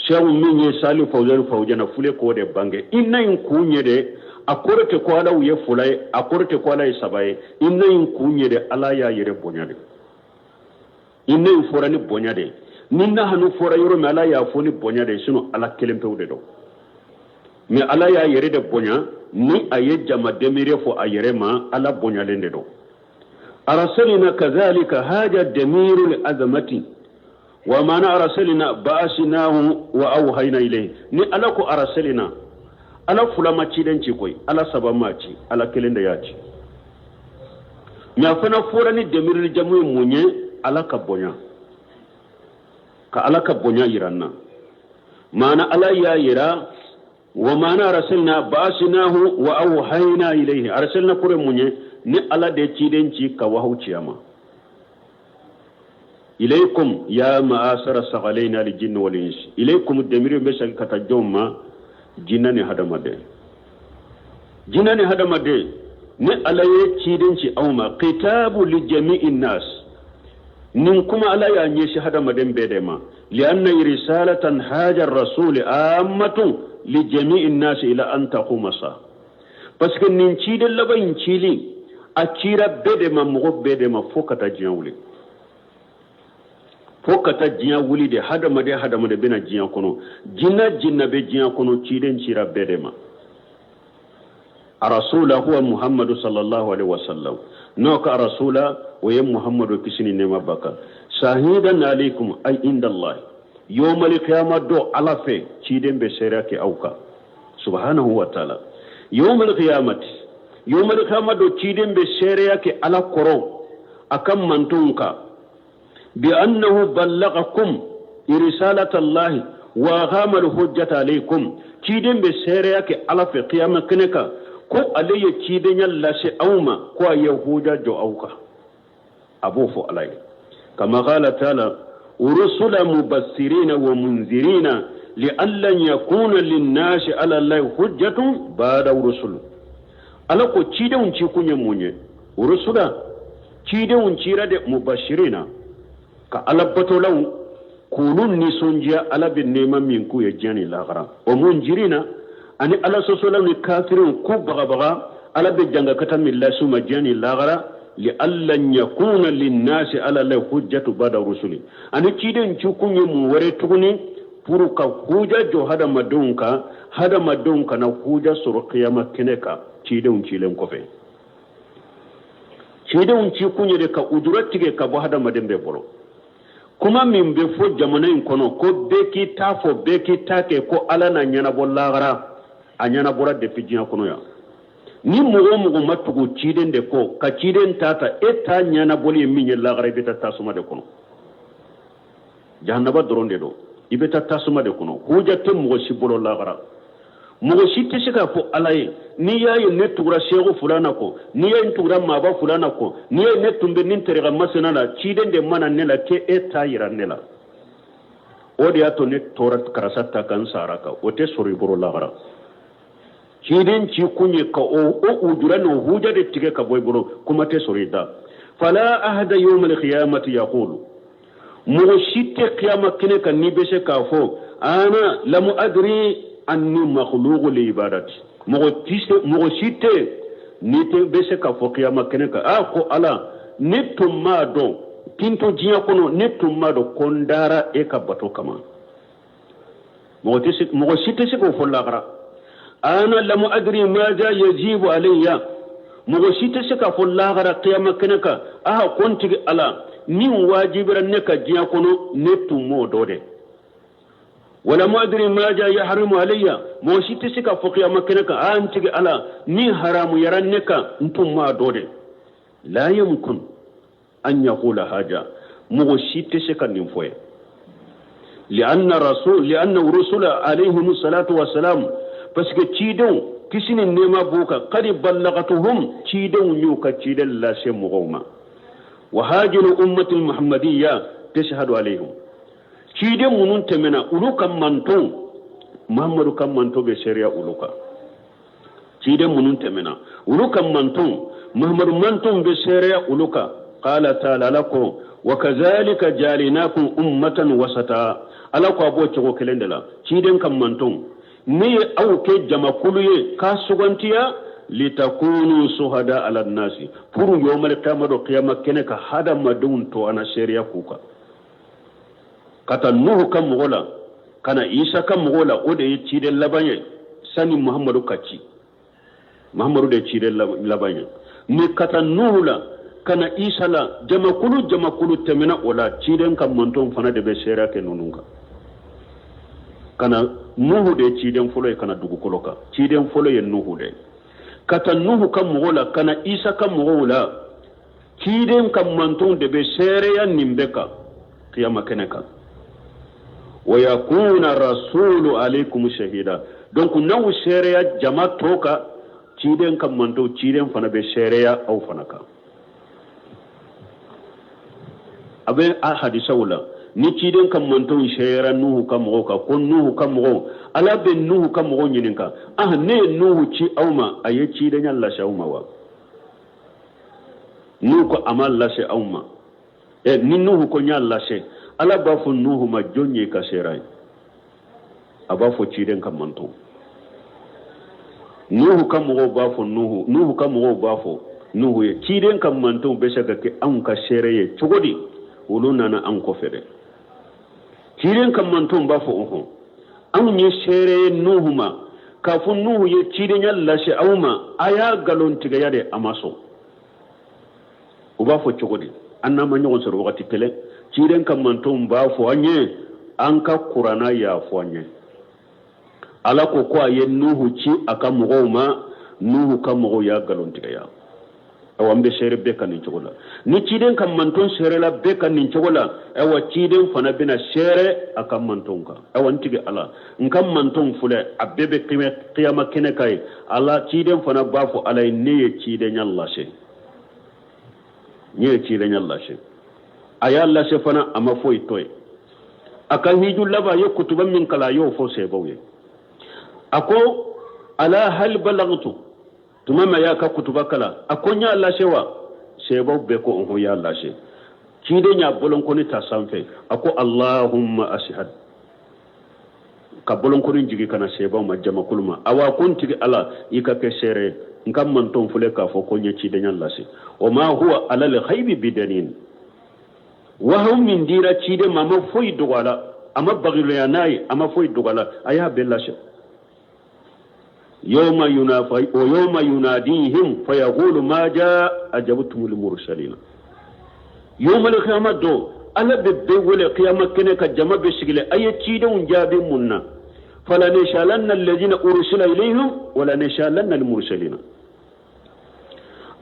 Sɛw min ye Sali Fawzani Fawjana fule k'o de bange. Inna in kun ye de, a kɔrɔ tɛ ko Alaw ye fila ye, a kɔrɔ tɛ ko Ala ye saba ye. Inna in kun ye de, Ala y'a yɛrɛ bonya de. Inna in fɔra ni bonya de, ni nahanu fɔra yɔrɔ min, Ala y'a fɔ ni bonya de, sinon Ala kelen pewu de don. Mais Ala y'a yɛrɛ de bonya ni a ye jama demire fɔ a yɛrɛ ma, Ala bonyalen de don. Arsalina kazalika haja damiru li azamati wa mana arsalina ba'asnahu wa awhayna ilayhi. Ni Ala ko arsalina, Ala fila ma ciden ci koyi, Ala saba ma ci, Ala kelen de y'a ci. Mais a fana fɔra ni demirili jamu ye mun ye? Ala ka bonya, ka Ala ka bonya yira n na. Maana Ala y'a yira wa maana arsalna ba'asnahu wa awhayna ilayhi. Arsalna kɔrɔ mun ye? Ni Ala de ciden ci ka wahaw ci a ma. Ilaykum ya ma'asara sagalayna al jinni wal insi. Ilaykum demiri bɛ segin ka taa jɔn ma? Jinɛ ni hadamaden. Jinɛ ni hadamaden, ni Ala ye ciden ci aw ma, kitabu li jami'i nas. Nin kuma Ala y'a ɲɛsin hadamaden bɛɛ de ma. Lianna risalatan haja rasuli ammatun li jami'i nas ila an taquma sa. Parce que nin ciden laban in cili, a cira bɛɛ de ma, mɔgɔ bɛɛ de ma, fo ka taa diɲɛ wuli. Fo ka taa diɲɛ wuli de, hadamaden hadamaden bɛna diɲɛ kɔnɔ, jinɛ jinɛ bɛ diɲɛ kɔnɔ, ciden cira bɛɛ de ma. Arasula huwa Muhammadu sallallahu alaihi wasallam. N'o ka arasula o ye Muhammadu kisi ni nɛɛma b'a kan. Shahidan alaikum ay inda Allah. Yawmal qiyamah do Ala fɛ ciden bɛ seereya kɛ aw kan. Subhanahu wa ta'ala. Yawmal qiyamati. Yawmal qiyamah do ciden bɛ seereya kɛ Ala kɔrɔ a ka mantonw kan. Bi annahu ballagakum risalata Allah wa aqama al-hujjata alaykum. Ciden bɛ seereya kɛ Ala fɛ kiyama kɛnɛ kan ko ale ye cidenya lase aw ma, ko a ye huja jɔ aw kan. A b'o fɔ Ala ye. Kama qala ta'ala rusula mubassirina wa munzirina li'alla yakuna lin-nasi 'ala Allahi hujjatun ba'da rusul. Ala ko cidenw ci kun ye mun ye? Rusula cidenw cira de mubashirina ka Ala batolaw k'olu nisɔndiya Ala bɛ nɛɛma min k'u ye diɲɛ ni lahara. O munjirina ani Ala sɔsɔlaw ni kafiriw k'u bagabaga Ala bɛ jangakata min lase u ma diɲɛ ni lahara. Li'alla yakuna linnasi 'ala Allahi hujjatu ba'da rusuli. Ani ciden ci kun ye mun wɛrɛ tuguni? Pour ka huja jɔ hadamadenw kan, hadamadenw kana huja sɔrɔ kiyama kɛnɛ kan cidenw cilen kɔfɛ. Cidenw ci kun ye de ka ujura tigɛ ka bɔ hadamaden bɛɛ bolo. Kuma min bɛ fɔ jamana in kɔnɔ ko bɛɛ k'i ta fɔ, bɛɛ k'i ta kɛ, ko Ala n'a ɲɛnabɔ lahara, a ɲɛnabɔra depuis diɲɛ kɔnɔ yan. Ni mɔgɔ o mɔgɔ ma tugu ciden de kɔ ka ciden ta ta, e ta ɲɛnabɔli ye min ye lahara, i bɛ taa tasuma de kɔnɔ. Jahanaba dɔrɔn de don, i bɛ taa tasuma de kɔnɔ. Huja tɛ mɔgɔ si bolo lahara. Mɔgɔ si tɛ se k'a fɔ Ala ye, n'i y'a ye ne tugura seku fulana kɔ, n'i y'a ye n tugura maaba fulana kɔ, n'i y'a ye ne tun bɛ nin tariqa masina la, ciden de ma na ne la k'e t'a yira ne la, o de y'a to ne tora karisa ta kan, n sara kan. O tɛ sɔrɔ i bolo lahara. Ciden ci kun ye ka o ujura n'o huja de tigɛ ka bɔ i bolo, kuma tɛ sɔrɔ i da. Fala ahada yawmal qiyamati yaqulu, mɔgɔ si tɛ kiyama kɛnɛ kan n'i bɛ se k'a fɔ ana lamu adri anni makhluqu li ibadati. Mɔgɔ si tɛ n'i tɛ bɛ se k'a fɔ kiyama kɛnɛ kan, a ko Ala, ne tun m'a dɔn k'i to diɲɛ kɔnɔ, ne tun m'a dɔn ko n dara e ka bato kama. Mɔgɔ si tɛ se k'o fɔ lahara. Ana lamu adri maza yajibu alayya, mɔgɔ si tɛ se k'a fɔ lahara kiyama kɛnɛ kan, aha, ko n tigi Ala, min wajibira ne kan diɲɛ kɔnɔ, ne tun m'o dɔn dɛ. Walamu adri maza yahrimu alayya, mɔgɔ si tɛ se k'a fɔ kiyama kɛnɛ kan, a n tigi Ala, min haramuyara ne kan, n tun m'a dɔn dɛ. La yumkin an yaqula haja, mɔgɔ si tɛ se ka nin fɔ ye. Lianna rasul lianna rusula alayhim salatu wassalam, parce que cidenw, kisi ni nɛɛma b'u kan, qad ballagatuhum, cidenw y'u ka ciden lase mɔgɔw ma. Wa hajiru ummatul muhammadiyya tashhadu alayhim, ciden minnu tɛmɛna, olu ka manton, Muhammadu ka manton bɛ seereya olu kan. Ciden minnu tɛmɛna, olu ka manton, Muhammadu manton bɛ seereya olu kan. Qala taala, Ala ko: wa kazalika jalinakum ummatan wasata. Ala ko a b'o cogo kelen de la, ciden ka manton, ne ye aw kɛ jamakulu ye k'a sugantiya, litakunu suhada ala nasi, pour yawmal qiyama do, qiyama kɛnɛ ka hadamadenw to ana seereya k'u kan. Ka taa Nuhu ka mɔgɔ la ka na Isa ka mɔgɔw la, o de ye ciden laban ye sani Muhammadu ka ci. Muhammadu de ye ciden laban ye. Ni ka taa Nuhu la ka na Isa la, jamakulu jamakulu tɛmɛna o la, ciden ka mantonw fana de bɛ seereya kɛ ninnu kan. Ka na Nuhu de ye ciden fɔlɔ ye ka na dugukolo kan, ciden fɔlɔ ye Nuhu de ye. Ka taa Nuhu ka mɔgɔw la ka na Isa ka mɔgɔw la, ciden ka mantonw de bɛ seereya nin bɛɛ kan kiyama kɛnɛ kan. Wa yakuna rasulu alaykum shahida. Donc n'aw seereya jama tɔ kan, ciden ka mantonw, ciden fana bɛ seereya aw fana kan. A bɛ a hadisaw la, ni ciden ka mantonw seereyara Nuhu ka mɔgɔw kan, ko Nuhu ka mɔgɔw, Ala bɛ Nuhu ka mɔgɔw ɲininka: ah, ne ye Nuhu ci aw ma, a ye cidenya lase aw ma wa? N'u ko a ma lase aw ma, ɛ, ni Nuhu ko n y'a lase, Ala b'a fɔ Nuhu ma: jɔn ye ka seera ye? A b'a fɔ ciden ka manton. Nuhu ka mɔgɔw b'a fɔ Nuhu, Nuhu ka mɔgɔw b'a fɔ Nuhu ye: ciden ka mantonw bɛ se ka kɛ anw ka seere ye cogo di? Olu nana an kɔfɛ dɛ. Ciden ka mantonw b'a fɔ: ɔhɔn, anw ye seere ye Nuhu ma k'a fɔ Nuhu ye cidenya lase aw ma, a y'a nkalontigiya de, a ma sɔn. U b'a fɔ cogo di? An n'an ma ɲɔgɔn sɔrɔ wagati kelen. Ciden ka mantonw b'a fɔ an ye: an ka Kuranna y'a fɔ an ye, Ala ko ko a ye Nuhu ci a ka mɔgɔw ma, Nuhu ka mɔgɔw y'a nkalontigiya. Awa, an bɛ seere bɛɛ kan nin cogo la. Ni ciden ka manton seerela bɛɛ kan nin cogo la, awa, ciden fana bɛna seere a ka mantonw kan. Awa, n tigi Ala, n ka mantonw filɛ, a bɛɛ bɛ kiyama kɛnɛ kan ye. Ala, ciden fana b'a fɔ Ala ye: ne ye cidenya lase, ne ye cidenya lase. A y'a lase fana, a ma foyi to ye. A ka hiju laban, a ye kutuba min kalan, a y'o fɔ sahabaw ye. A ko: ala hal balagtu? Tuma min a y'a ka kutuba kalan, a ko: n y'a lase wa? Sahabaw bɛɛ ko: ɔhɔn, y'a lase. Ciden y'a bolonkɔni ta sanfɛ, a ko: allahumma ashhad, ka bolonkɔni jigi ka na sahabaw ma, jamakulu ma. Awa, ko n tigi Ala, i ka kɛ seere ye, n ka mantonw filɛ k'a fɔ ko n ye cidenya lase. Wa ma huwa ala lghaibi bidanin, wahayu min dira ciden ma, a ma foyi dogo a la, a ma bagiloya n'a ye, a ma foyi dogo a la, a y'a bɛɛ lase. Yawma yunafa wa yawma yunadihim fayaqulu maja ajabtumul mursalina. Yawmal qiyamah don, Ala bɛ bɛɛ wele kiyama kɛnɛ ka, jama bɛ sigilen, a ye cidenw jaabi mun na? Fala nas'alanna alladhina ursila ilayhim wala nas'alanna almursalina.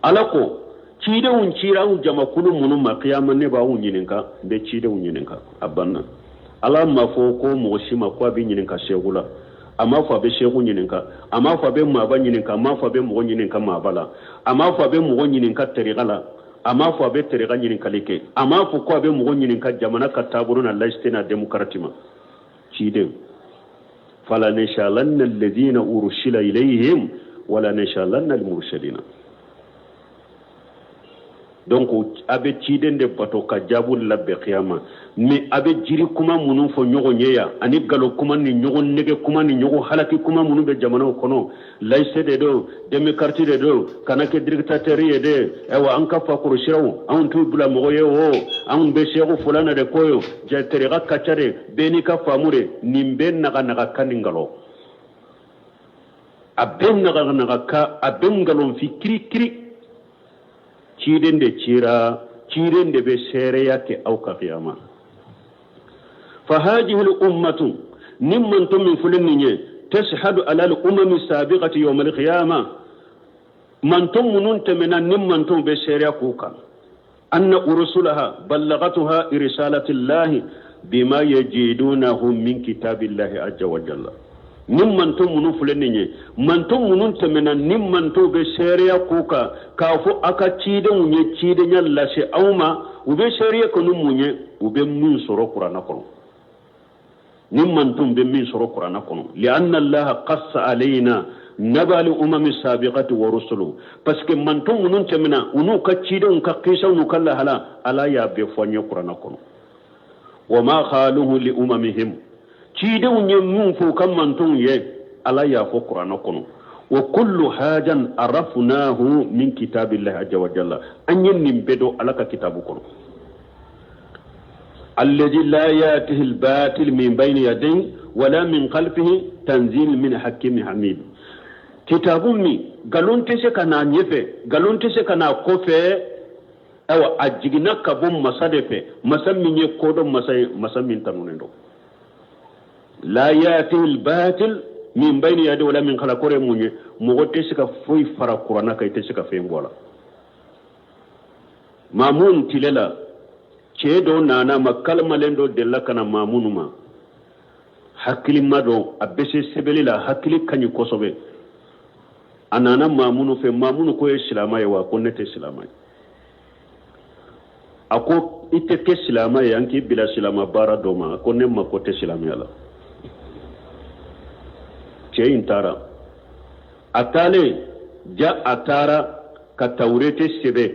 Ala ko cidenw cira anw jamakulu minnu ma, kiyama ne b'aw ɲininka, n bɛ cidenw ɲininka. A banna. Ala ma fɔ ko mɔgɔ si ma ko a bɛ ɲininka segu la. A m'a fɔ a bɛ seku ɲininka, a m'a fɔ a bɛ maaba ɲininka, a m'a fɔ a bɛ mɔgɔ ɲininka maaba la, a m'a fɔ a bɛ mɔgɔ ɲininka tɛrika la, a m'a fɔ a bɛ tɛrika ɲininkali kɛ, a m'a fɔ ko a bɛ mɔgɔ ɲininka jamana ka taabolo na laïcité na démocratie ma. Ciden fala nasalanna alladhina ursila ilayhim wala nasalanna almursalina. Donc a bɛ ciden de bato ka jaabu labɛn kiyama. Mais a bɛ jiri kuma minnu fɔ ɲɔgɔn ye yan, ani nkalon kuma ni ɲɔgɔn nɛgɛ kuma ni ɲɔgɔn halaki kuma minnu bɛ jamanaw kɔnɔ, laïcité de don, démocratie de don, kana kɛ dictateur ye dɛ, ayiwa an ka fakɔrɔ siraw anw t'u bila mɔgɔ ye o, anw bɛ seku fulana de ko ye, tɛrika ka ca de, bɛɛ n'i ka faamu de, nin bɛɛ naganaga kan ni nkalon, a bɛɛ naganaga kan, a bɛɛ nkalonfin kirikiri. Ciden de cira, ciden de bɛ seereya kɛ aw ka kiyama. Fa hadihi ummatu, nin manton min filɛ nin ye, tashhadu ala al umami sabiqati yawm al qiyama, manton minnu tɛmɛna, nin mantonw bɛ seereya k'u kan, anna urusulaha ballagatuha risalatillahi bima yajidunahu min kitabillahi azza wa jalla. Nin manton minnu filɛ nin ye, manton minnu tɛmɛna, nin mantonw bɛ seereya k'u kan k'a fɔ a ka cidenw ye cidenya lase aw ma. U bɛ seereya kɛ ni mun ye? U bɛ min sɔrɔ kuranna kɔnɔ. Nin mantonw bɛ min sɔrɔ kuranna kɔnɔ, li'anna allaha qassa alayna naba al umami sabiqati wa rusulu, parce que manton minnu tɛmɛna, u n'u ka cidenw ka kisaw n'u ka lahala, Ala y'a bɛɛ fɔ an ye kuranna kɔnɔ. Wa ma khaluhu li umamihim, cidenw ye mun fɔ u ka mantonw ye, Ala y'a fɔ kuranna kɔnɔ. Wa kullu hajan arafnahu min kitabillahi azza wa jalla, an ye nin bɛɛ dɔn Ala ka kitabu kɔnɔ. Alladhi la yatihi albatil min bayni yadayhi wala min khalfihi tanzil min hakimin hamid. Kitabu min nkalon tɛ se ka n'a ɲɛfɛ, nkalon tɛ se ka n'a kɔfɛ, ayiwa a jiginna ka bɔ masa de fɛ, masa min ye kodɔn masa ye, masa min tanunen don. La yatihi albatil min bayni yadayhi wala min khalfihi, kɔrɔ ye mun ye? Mɔgɔ tɛ se ka foyi fara kuranna kan, i tɛ se ka fɛn bɔ a la. Maamun tile la, cɛ dɔ nana ma, kalimalen dɔ delila ka na Maamunu ma, hakilima dɔ, a bɛ se sɛbɛnni la, hakili ka ɲi kosɛbɛ. A nana Maamunu fɛ. Maamunu ko, ye silamɛ ye wa? Ko ne tɛ silamɛ ye. A ko i tɛ kɛ silamɛ ye, an k'i bila silamɛ baara dɔ ma. A ko ne mako tɛ silamɛya la. Cɛ in taara, a taalen ja, a taara ka tawurete sɛbɛn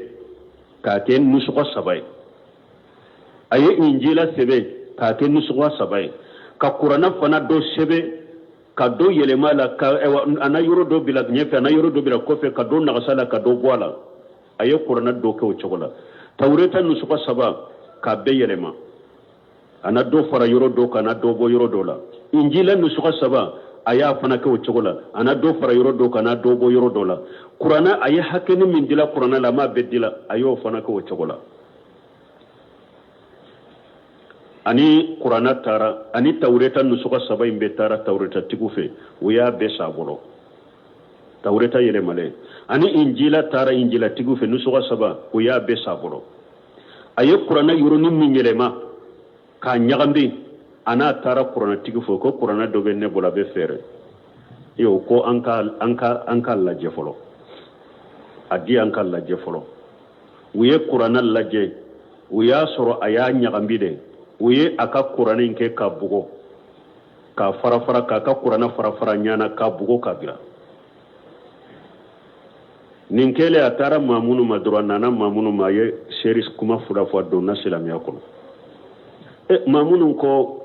k'a kɛ nusɔgɔ saba ye, a ye injila sɛbɛn k'a kɛ nusɔgɔ saba ye, ka kuranna fana dɔ sɛbɛn ka dɔ yɛlɛma la, ka a na yɔrɔ dɔ bila ɲɛfɛ, a na yɔrɔ dɔ bila kɔfɛ, ka dɔ nagasa la, ka dɔ bɔ a la. A ye kuranna dɔ kɛ o cogo la, tawureta nusɔgɔ saba k'a bɛɛ yɛlɛma, a na dɔ fara yɔrɔ dɔ kan, a na dɔ bɔ yɔrɔ dɔ la. Injila nusɔgɔ saba, a y'a fana kɛ o cogo la, a na dɔ fara yɔrɔ dɔ kan, a na dɔ bɔ yɔrɔ dɔ la. Kuranna, a ye hakɛni min dila kuranna la, a m'a bɛɛ dila, a y'o fana kɛ o cogo la. Ani kuranna taara, ani tawureta nusɔgɔ saba in bɛɛ taara tawuretatigiw fɛ, u y'a bɛɛ san a bolo, tawureta yɛlɛmalen. Ani injila taara injilatigiw fɛ, nusɔgɔ saba, u y'a bɛɛ san a bolo. A ye kuranna yɔrɔnin min yɛlɛma k'a ɲagami, a n'a taara kurannatigi fɛ, ko kuranna dɔ bɛ ne bolo, a bɛ feere. Iyo, ko an ka lajɛ fɔlɔ, a di an ka lajɛ fɔlɔ. U ye kuranna lajɛ, u y'a sɔrɔ a y'a ɲagami de. U ye a ka kuranɛ in kɛ ka bugɔ k'a fara fara, k'a ka kuranɛ fara fara ɲana, k'a bugɔ k'a bila. Nin kɛlen, a taara Maamunu ma dɔrɔn, a nana Maamunu ma, a ye seeri kuma fila fɔ, a donna silamɛya kɔnɔ. E Maamunu ko,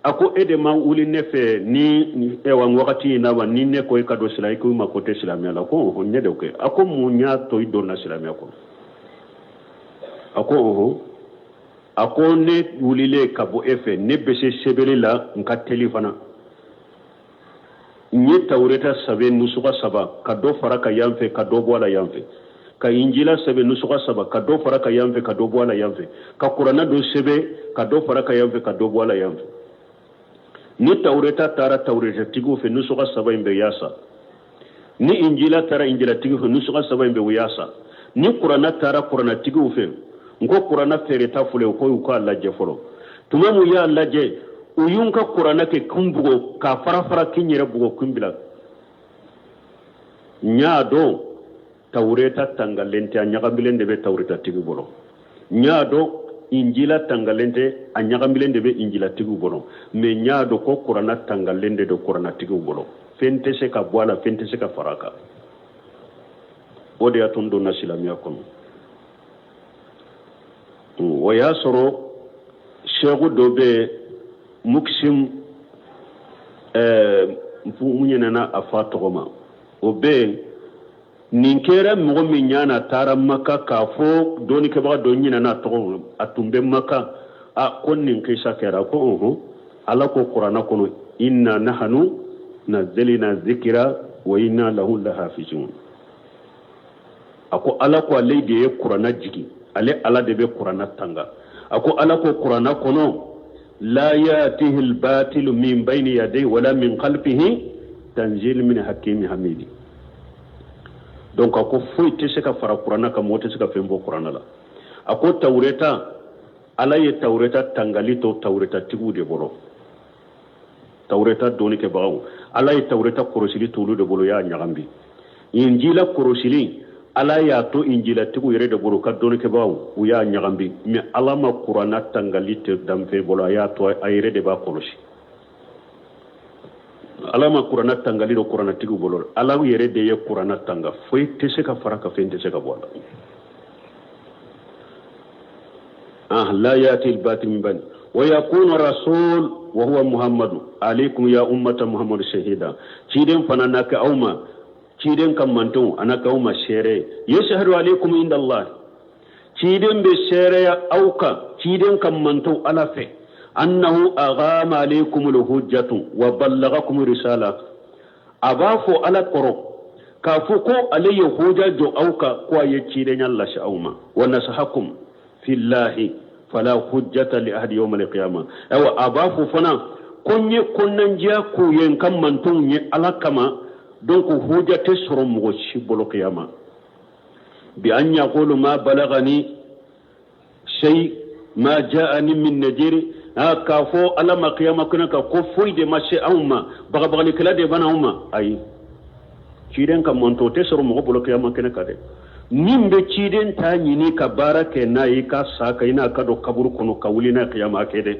a ko e de ma wuli ne fɛ ni ɛwa wagati in na wa, ni ne ko i ka don silamɛ, i ko i ma ko tɛ silamɛya la? Ko ɔhɔn, ne de kɛ. A ko mun y'a to i donna silamɛya kɔnɔ? A ko ɔhɔn, a ko ne wulilen ka bɔ e fɛ, ne bɛ se sɛbɛnni la, n ka teli fana, n ye tawureta sɛbɛn nusuga saba, ka dɔ fara ka yan fɛ, ka dɔ bɔ a la yan fɛ, ka injila sɛbɛn nusuga saba, ka dɔ fara ka yan fɛ, ka dɔ bɔ a la yan fɛ, ka kuranna dɔ sɛbɛn, ka dɔ fara ka yan fɛ, ka dɔ bɔ a la yan fɛ. Ni tawureta taara tawuretatigiw fɛ, nusuga saba in bɛ yaasa. Ni injila taara injilatigiw fɛ, nusuga saba in bɛ yaasa. Ni kuranna taara kurannatigiw fɛ, n ko kuranna feereta filɛ, u ko u k'a lajɛ fɔlɔ. Tuma mun y'a lajɛ, U y'u ka kuranɛ kɛ kun bugɔ k'a fara fara k'i yɛrɛ bugɔ kun bila. N y'a dɔn tawureta tangalen tɛ, a ɲagamilen de bɛ tawureta tigi bolo. N y'a dɔn injila tangalen tɛ, a ɲagamilen de bɛ injila tigiw bolo. Mais n y'a dɔn ko kuranɛ tangalen de don kuranɛtigiw bolo. Fɛn tɛ se ka bɔ a la, fɛn tɛ se ka fara a kan. O de y'a to n donna silamɛya kɔnɔ. O y'a sɔrɔ sɛku dɔ bɛ yen, mukisim, n ɲinɛna a fa tɔgɔ ma, o bɛ yen. Nin kɛra mɔgɔ min ɲa na, taara maka k'a fɔ dɔnnikɛbaga dɔ, ɲinɛna a tɔgɔ ma, a tun bɛ maka. A ko nin kisa kɛra. Ko ɔhɔn, ala ko kuranɛ kɔnɔ, inna nahanu nazzalna zikira wa inna lahu lahafizun. A ko ala ko ale de ye kuranɛ jigin, ale ala de bɛ kuranɛ tanga. A ko ala ko kuranɛ kɔnɔ, la yatihi albatilu min bayni yadayhi wala min khalfihi tanzil min hakimi hamidi. Donc a ko foyi tɛ se ka fara kuranɛ kan, mɔgɔ tɛ se ka fɛn bɔ kuranɛ la. A ko tawureta, ala ye tawureta tangali to tawureta tigiw de bolo, tawureta dɔnnikɛbagaw. Ala ye tawureta kɔrɔsili to olu de bolo, y'a ɲagambi. Injila kɔrɔsili, ala y'a to injilatigiw yɛrɛ de bolo, ka dɔnnikɛbagaw, u y'a ɲagambi. Mais ala ma kuranna tangali tɛ danfɛn bolo, a y'a to a yɛrɛ de b'a kɔlɔsi. Ala ma kuranna tangali do kurannatigiw bolo, ala yɛrɛ de ye kuranna tanga. Foyi tɛ se ka fara ka, fɛn tɛ se ka bɔ a la. La yati albatil min bani wa yakunu rasul wa huwa muhammadu alaikum ya ummata muhammadu shahida. Ciden fana na kɛ aw ma, ciden ka mantonw a na kɛ aw ma seere. Yashhadu alaikum inda allah, ciden bɛ seereya aw kan, ciden ka mantonw, ala fɛ, annahu aghama alaikum alhujjatu wa ballagakum risala. A b'a fɔ ala kɔrɔ k'a fɔ ko ale ye huja jɔ aw kan, ko a ye cidenya lase aw ma. Wa nasahakum fillahi fala hujjata li ahadi yawma alqiyama. Ayiwa, a b'a fɔ fana ko n ye kɔnɔnandiya k'u ye, n ka mantonw ye, ala kama. Donc huja tɛ sɔrɔ mɔgɔ si bolo kiyama. Bi an yaqulu ma balagani shay ma ja'ani min najiri, k'a fɔ ala ma kiyama kɛnɛ kan ko foyi de ma se anw ma, bagabagalikɛla de bana anw ma. Ayi, ciden ka manto tɛ sɔrɔ mɔgɔ bolo kiyama kɛnɛ kan dɛ. Min bɛ ciden ta ɲini ka baara kɛ n'a ye, ka sa ka i n'a ka don kaburu kɔnɔ ka wuli n'a kiyama kɛ dɛ.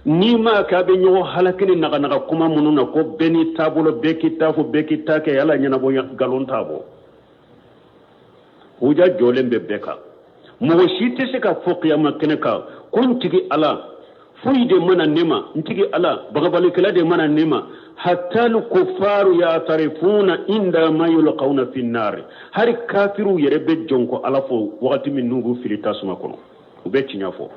N'i m'a kɛ, a bɛ ɲɔgɔn halaki ni naganaga kuma minnu na, ko bɛɛ n'i taabolo, bɛɛ k'i ta fɔ, bɛɛ k'i ta kɛ, ala ɲɛnabɔ nkalon t'a bɔ. Huja jɔlen bɛ bɛɛ kan. Mɔgɔ si tɛ se ka fɔ kiyama kɛnɛ kan ko n tigi ala, foyi de mana ne ma, n tigi ala, bagabalikɛla de mana ne ma. Hatta al-kuffaru ya'tarifuna inda ma yulqawna fi an-nar. Hari kafiru yɛrɛ bɛ jɔn ko ala fɔ wagati min n'u b'u fili tasuma kɔnɔ, u bɛ tiɲɛ fɔ.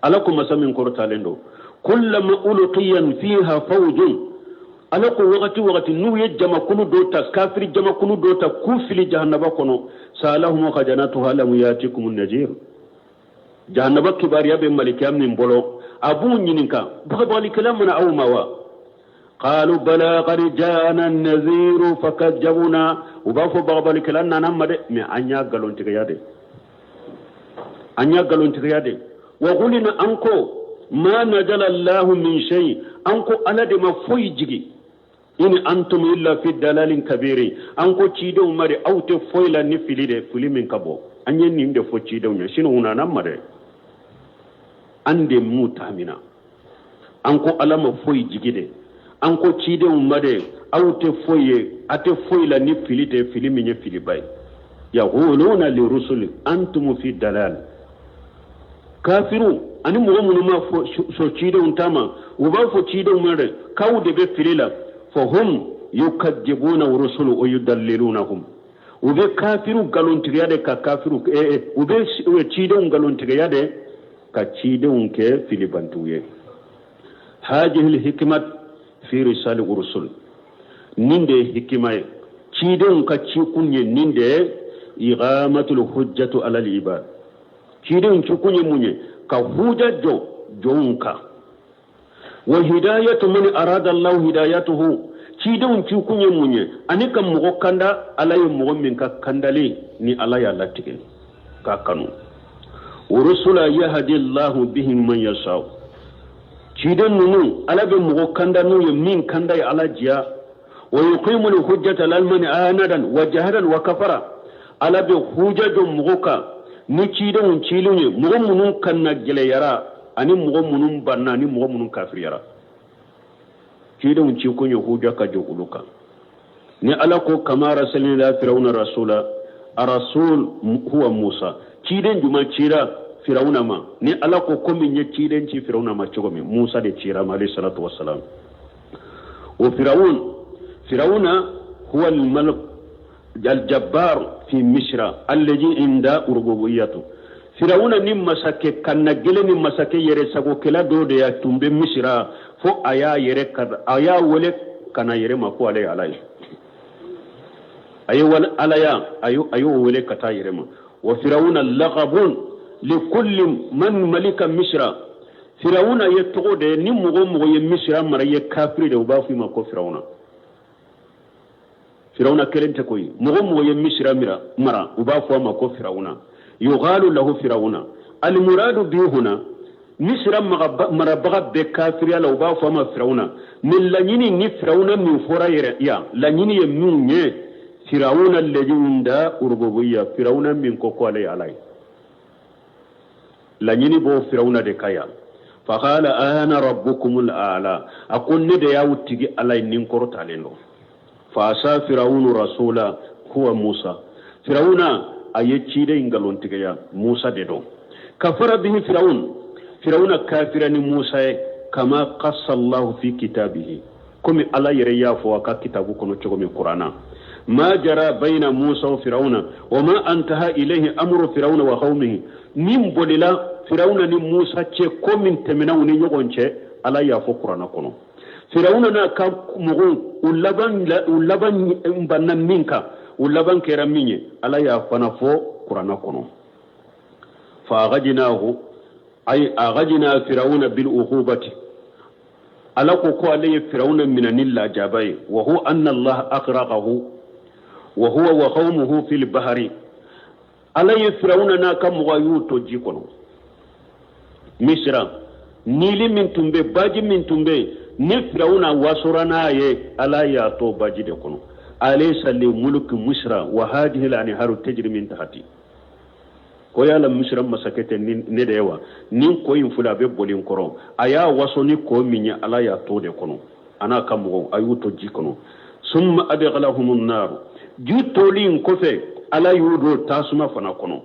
Ala ko masa min kɔrɔtalen don, kullama ulqiya fiha fawjun, ala ko wagati wagati n'u ye jamakulu dɔ ta, kafiri jamakulu dɔ ta k'u fili jahannaba kɔnɔ, sa'alahum khajanatuha lam yatikum najir. Jahannaba kibaruya bɛ malikiya min bolo, a b'u ɲininka, bagabagalikɛla mana aw ma wa? Qalu bala qad ja'ana naziru fakadzabuna. U b'a fɔ bagabagalikɛla nana ma dɛ, mais an y'a nkalontigiya de, an y'a nkalontigiya de. Wa qulina, an ko, ma nazala allahu min shay, an ko ala de ma foyi jigi. In antum illa fi dalalin kabiri, an ko cidenw ma de, aw tɛ foyi la ni fili de, fili min ka bɔ. An ye nin de fɔ cidenw ye, sini u nana ma dɛ, an de m'u ta mina. An ko ala ma foyi jigi de, an ko cidenw ma de, aw tɛ foyi ye, a tɛ foyi la ni fili tɛ, fili min ye filiba ye. Yaquluna lirusuli antum fi dalal. Kafiru ani mɔgɔ minnu ma fɔ sɔn cidenw ta ma, u b'a fɔ cidenw ma dɛ, k'aw de bɛ fili la. Fahum yukadibuna rusulu wa yudallilunahum. U bɛ kafiru nkalontigiya de ka kafiru, u bɛ cidenw nkalontigiya de ka cidenw kɛ filibantiw ye. Hajihil hikmat fi risali rusul, nin de ye hikima ye, cidenw ka cikun ye nin de ye, iqamatul hujjatu alal ibad. Cidenw cikun ye mun ye? Ka huja jɔ jɔnw kan. Wa hidayatu man arada allahu hidayatuhu, cidenw cikun ye mun ye? Ani ka mɔgɔ kanda, ala ye mɔgɔ min ka kandalen ni ala y'a latigɛ k'a kanu. Rusula yahdi allahu bihim man yasha. Ciden ninnu, Ala bɛ mɔgɔ kanda n'u ye min kanda ye Ala diya. Wa yuqimu lhujjata ala man anadan wa jahadan wa kafara. Ala bɛ huja jɔ mɔgɔ kan ni cidenw cilenw ye, mɔgɔ minnu kanna gɛlɛyara ani mɔgɔ minnu banna ani mɔgɔ minnu kafiriyara. Cidenw cikun ye huja ka jɔ olu kan. Ni Ala ko kama arsalna ila firawuna rasula, arasul huwa Musa. Ciden jumɛn cira Firawuna ma? Ni Ala ko komi n ye ciden ci Firawuna ma cogo min, Musa de cira ma, alayhi salatu wassalam. O Firawun, Firawuna huwa al-malik aljabbar fi Misra allazi inda rububiyatu. Firawuna ni masakɛ kanna gɛlɛn ni masakɛ yɛrɛ sagokɛla dɔ de ya tun bɛ Misira, fo a y'a yɛrɛ ka a y'a wele ka na yɛrɛ ma ko ale ye Ala ye. A ye wale alaya a y'o wele ka taa yɛrɛ ma. Wa firawuna laqabun likulli man malika Misira. Firawuna ye tɔgɔ de ye, ni mɔgɔ o mɔgɔ ye Misira mara, i ye kafiri de, u b'a fɔ i ma ko Firawuna. Firawuna kelen tɛ koyi, mɔgɔ mɔgɔ ye Misira mara, u b'a fɔ a ma ko Firawuna. Yuqalu lahu Firawuna, almuradu bi huna, Misira marabaga bɛɛ kafiriya la, u b'a fɔ a ma Firawuna. Mais laɲini ni Firawuna min fɔra yɛrɛ yan, laɲini ye min ye, Firawuna ladi inda rububiya, Firawuna min ko ko ale ye Ala ye, laɲini b'o Firawuna de kan yan. Faqala ana rabbukumul a'la, a ko ne de y'aw tigi Ala ye, nin kɔrɔtalen don. Fa asa firawunu rasula huwa Musa. Firawuna a ye ciden nkalontigiya, Musa de don. Kafara bihi firawun, Firawuna kafira ni Musa ye, kama qassa Allahu fi kitabihi, komi Ala yɛrɛ y'a fɔ a ka kitabu kɔnɔ cogo min, Kurana. Ma jara bayna Musa wa firawuna wa ma antaha ilayhi amru firawuna wa qawmihi. Min bolila Firawuna ni Musa cɛ, ko min tɛmɛna u ni ɲɔgɔn cɛ, Ala y'a fɔ Kurana kɔnɔ. Firawuna n'a ka mɔgɔw, u laban banna min kan, u laban kɛra min ye, Ala y'a fana fɔ Kurana kɔnɔ. Fa aghajnahu, ay aghajna firawuna bil uqubati. Ala ko ko ale ye Firawuna minɛ ni lajaba ye. Wa huwa anna Allah aghraqahu wa huwa wa qawmuhu fil bahri. Ala ye Firawuna n'a ka mɔgɔ y'u to ji kɔnɔ Misira. Nili min tun bɛ, baji min tun bɛ, ni Firawuna wasora n'a ye, Ala y'a to baji de kɔnɔ. Alaysa li mulki Misra wa hadhihi al-anharu tajri min tahti. Ko yala Misira masakɛ tɛ ne de ye wa? Nin kɔ in filɛ, a bɛ boli n kɔrɔ. A y'a waso ni kɔ min ye, Ala y'a to de kɔnɔ, a n'a ka mɔgɔw, a y'u to ji kɔnɔ. Summa adkhalahum an-nar, ji toli in kɔfɛ, Ala y'u don tasuma fana kɔnɔ.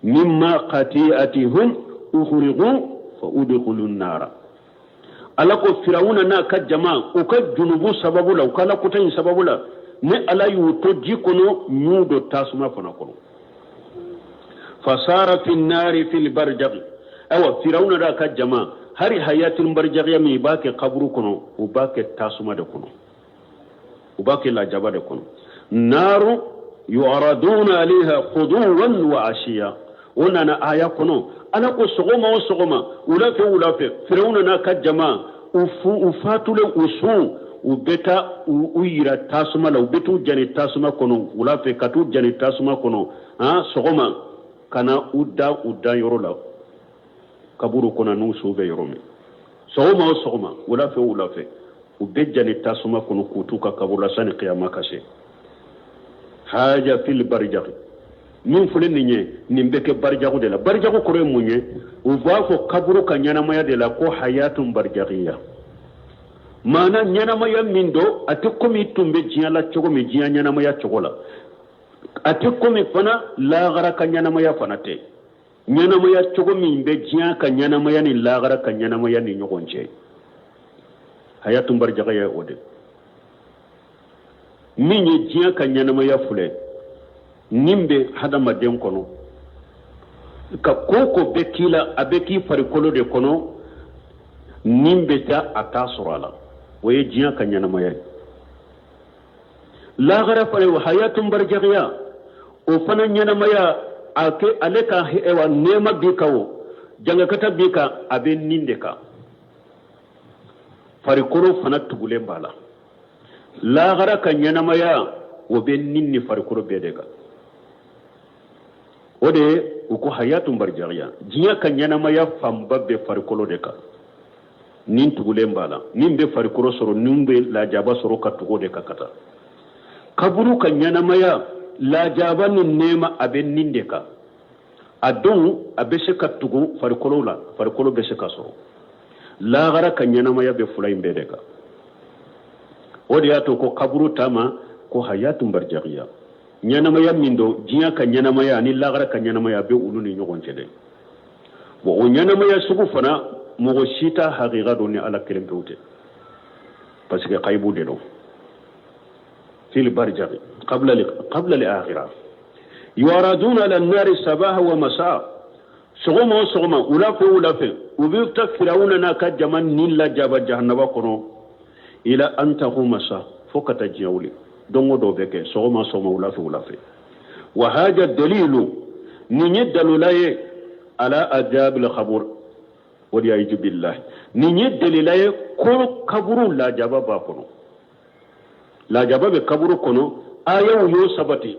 Mimma khati'atihum ukhriqu fa udkhulu an-nara. Ala ko Firawuna n'a ka jama, u ka junubu sababu la, u ka alakota in sababu la, ni Ala y'u to ji kɔnɔ, y'u don tasuma fana kɔnɔ. Fasara fi nari fil barjaq. Ayiwa, Firawuna n'a ka jama, hari hayatul barjaqiya min i b'a kɛ kaburu kɔnɔ, u b'a kɛ tasuma de kɔnɔ, u b'a kɛ lajaba de kɔnɔ. Naru yu'raduna alayha ghuduwan wa ashiya. O nana aya kɔnɔ, Ala ko sɔgɔma o sɔgɔma, wula fɛ wula fɛ, Firawuna n'a ka jama, u fu u fatulen, u sun, u bɛ taa u yira tasuma la, u bɛ t'u jani tasuma kɔnɔ wula fɛ, ka t'u jani tasuma kɔnɔ han sɔgɔma, ka na u da u da yɔrɔ la kaburu kɔnɔ, n'u su bɛ yɔrɔ min. Sɔgɔma o sɔgɔma, wula fɛ o wula fɛ, u bɛ jani tasuma kɔnɔ k'u t'u ka kaburu la sani kiyama ka se. Haja fil barijaki, min filɛ nin ye, nin bɛ kɛ barijaku de la. Barijaku kɔrɔ ye mun ye? U b'a fɔ kaburu ka ɲɛnamaya de la ko hayatun barijakiya, maana ɲɛnamaya min don, a tɛ komi i tun bɛ diɲɛ la cogo min, diɲɛ ɲɛnamaya cogo la, a tɛ komi fana lahara ka ɲɛnamaya fana tɛ. Ɲɛnamaya cogo min bɛ diɲɛ ka ɲɛnamaya ni lahara ka ɲɛnamaya ni ɲɔgɔn cɛ, hayatun barijakiya ye o de. Min ye diɲɛ ka ɲɛnamaya filɛ nin bɛ hadamaden kɔnɔ, ka ko o ko bɛ k'i la, a bɛ k'i farikolo de kɔnɔ, nin bɛ taa a t'a sɔrɔ a la, o ye diɲɛ ka ɲɛnamaya ye. Lahara fana o hayatun barijakiya, o fana ɲɛnamaya, a kɛ ale ka wa nɛɛma b'i kan, o jangakata b'i kan, a bɛ nin de kan, farikolo fana tugulen b'a la. Lahara ka ɲɛnamaya, o bɛ nin ni farikolo bɛɛ de kan. O de ye u ko hayatun barijakiya. Diɲɛ ka ɲɛnamaya fanba bɛ farikolo de kan. Ni tugulen b'a la, min bɛ farikolo sɔrɔ, ni bɛ lajaba sɔrɔ ka tugu o de kan ka taa kaburu ka ɲɛnamaya. Lajaba ni nɛɛma, a bɛ nin de kan. A don a bɛ se ka tugu farikolo la, farikolo bɛ se ka sɔrɔ. Lahara ka ɲɛnamaya bɛ fila in bɛɛ de kan. O de y'a to ko kaburu ta ma ko hayatun barjakiya, ɲɛnamaya min don, diɲɛ ka ɲɛnamaya ani lahara ka ɲɛnamaya, a bɛ olu ni ɲɔgɔn cɛ dɛ. Bon, o ɲɛnamaya sugu fana, mɔgɔ si t'a hakika dɔn ni Ala kelen pewu tɛ, parce que kayibu de don. Fil barjaki qabla al akhirah yuraduna ala nari sabaha wa masa. Sɔgɔma o sɔgɔma, wula fɛ o wula fɛ, u bɛ taa Firawuna n'a ka jama ni lajaba jahanaba kɔnɔ, ila an takuma sa, fo ka taa diɲɛ wuli. Don o don bɛ kɛ, sɔgɔma sɔgɔma, wula fɛ wula fɛ. Wa haja dalilu, nin ye dalila ye, ala ajabil khabur waliyazu billahi. Nin ye dalila ye ko kaburu lajaba b'a kɔnɔ, lajaba bɛ kaburu kɔnɔ. Ayaw y'o sabati.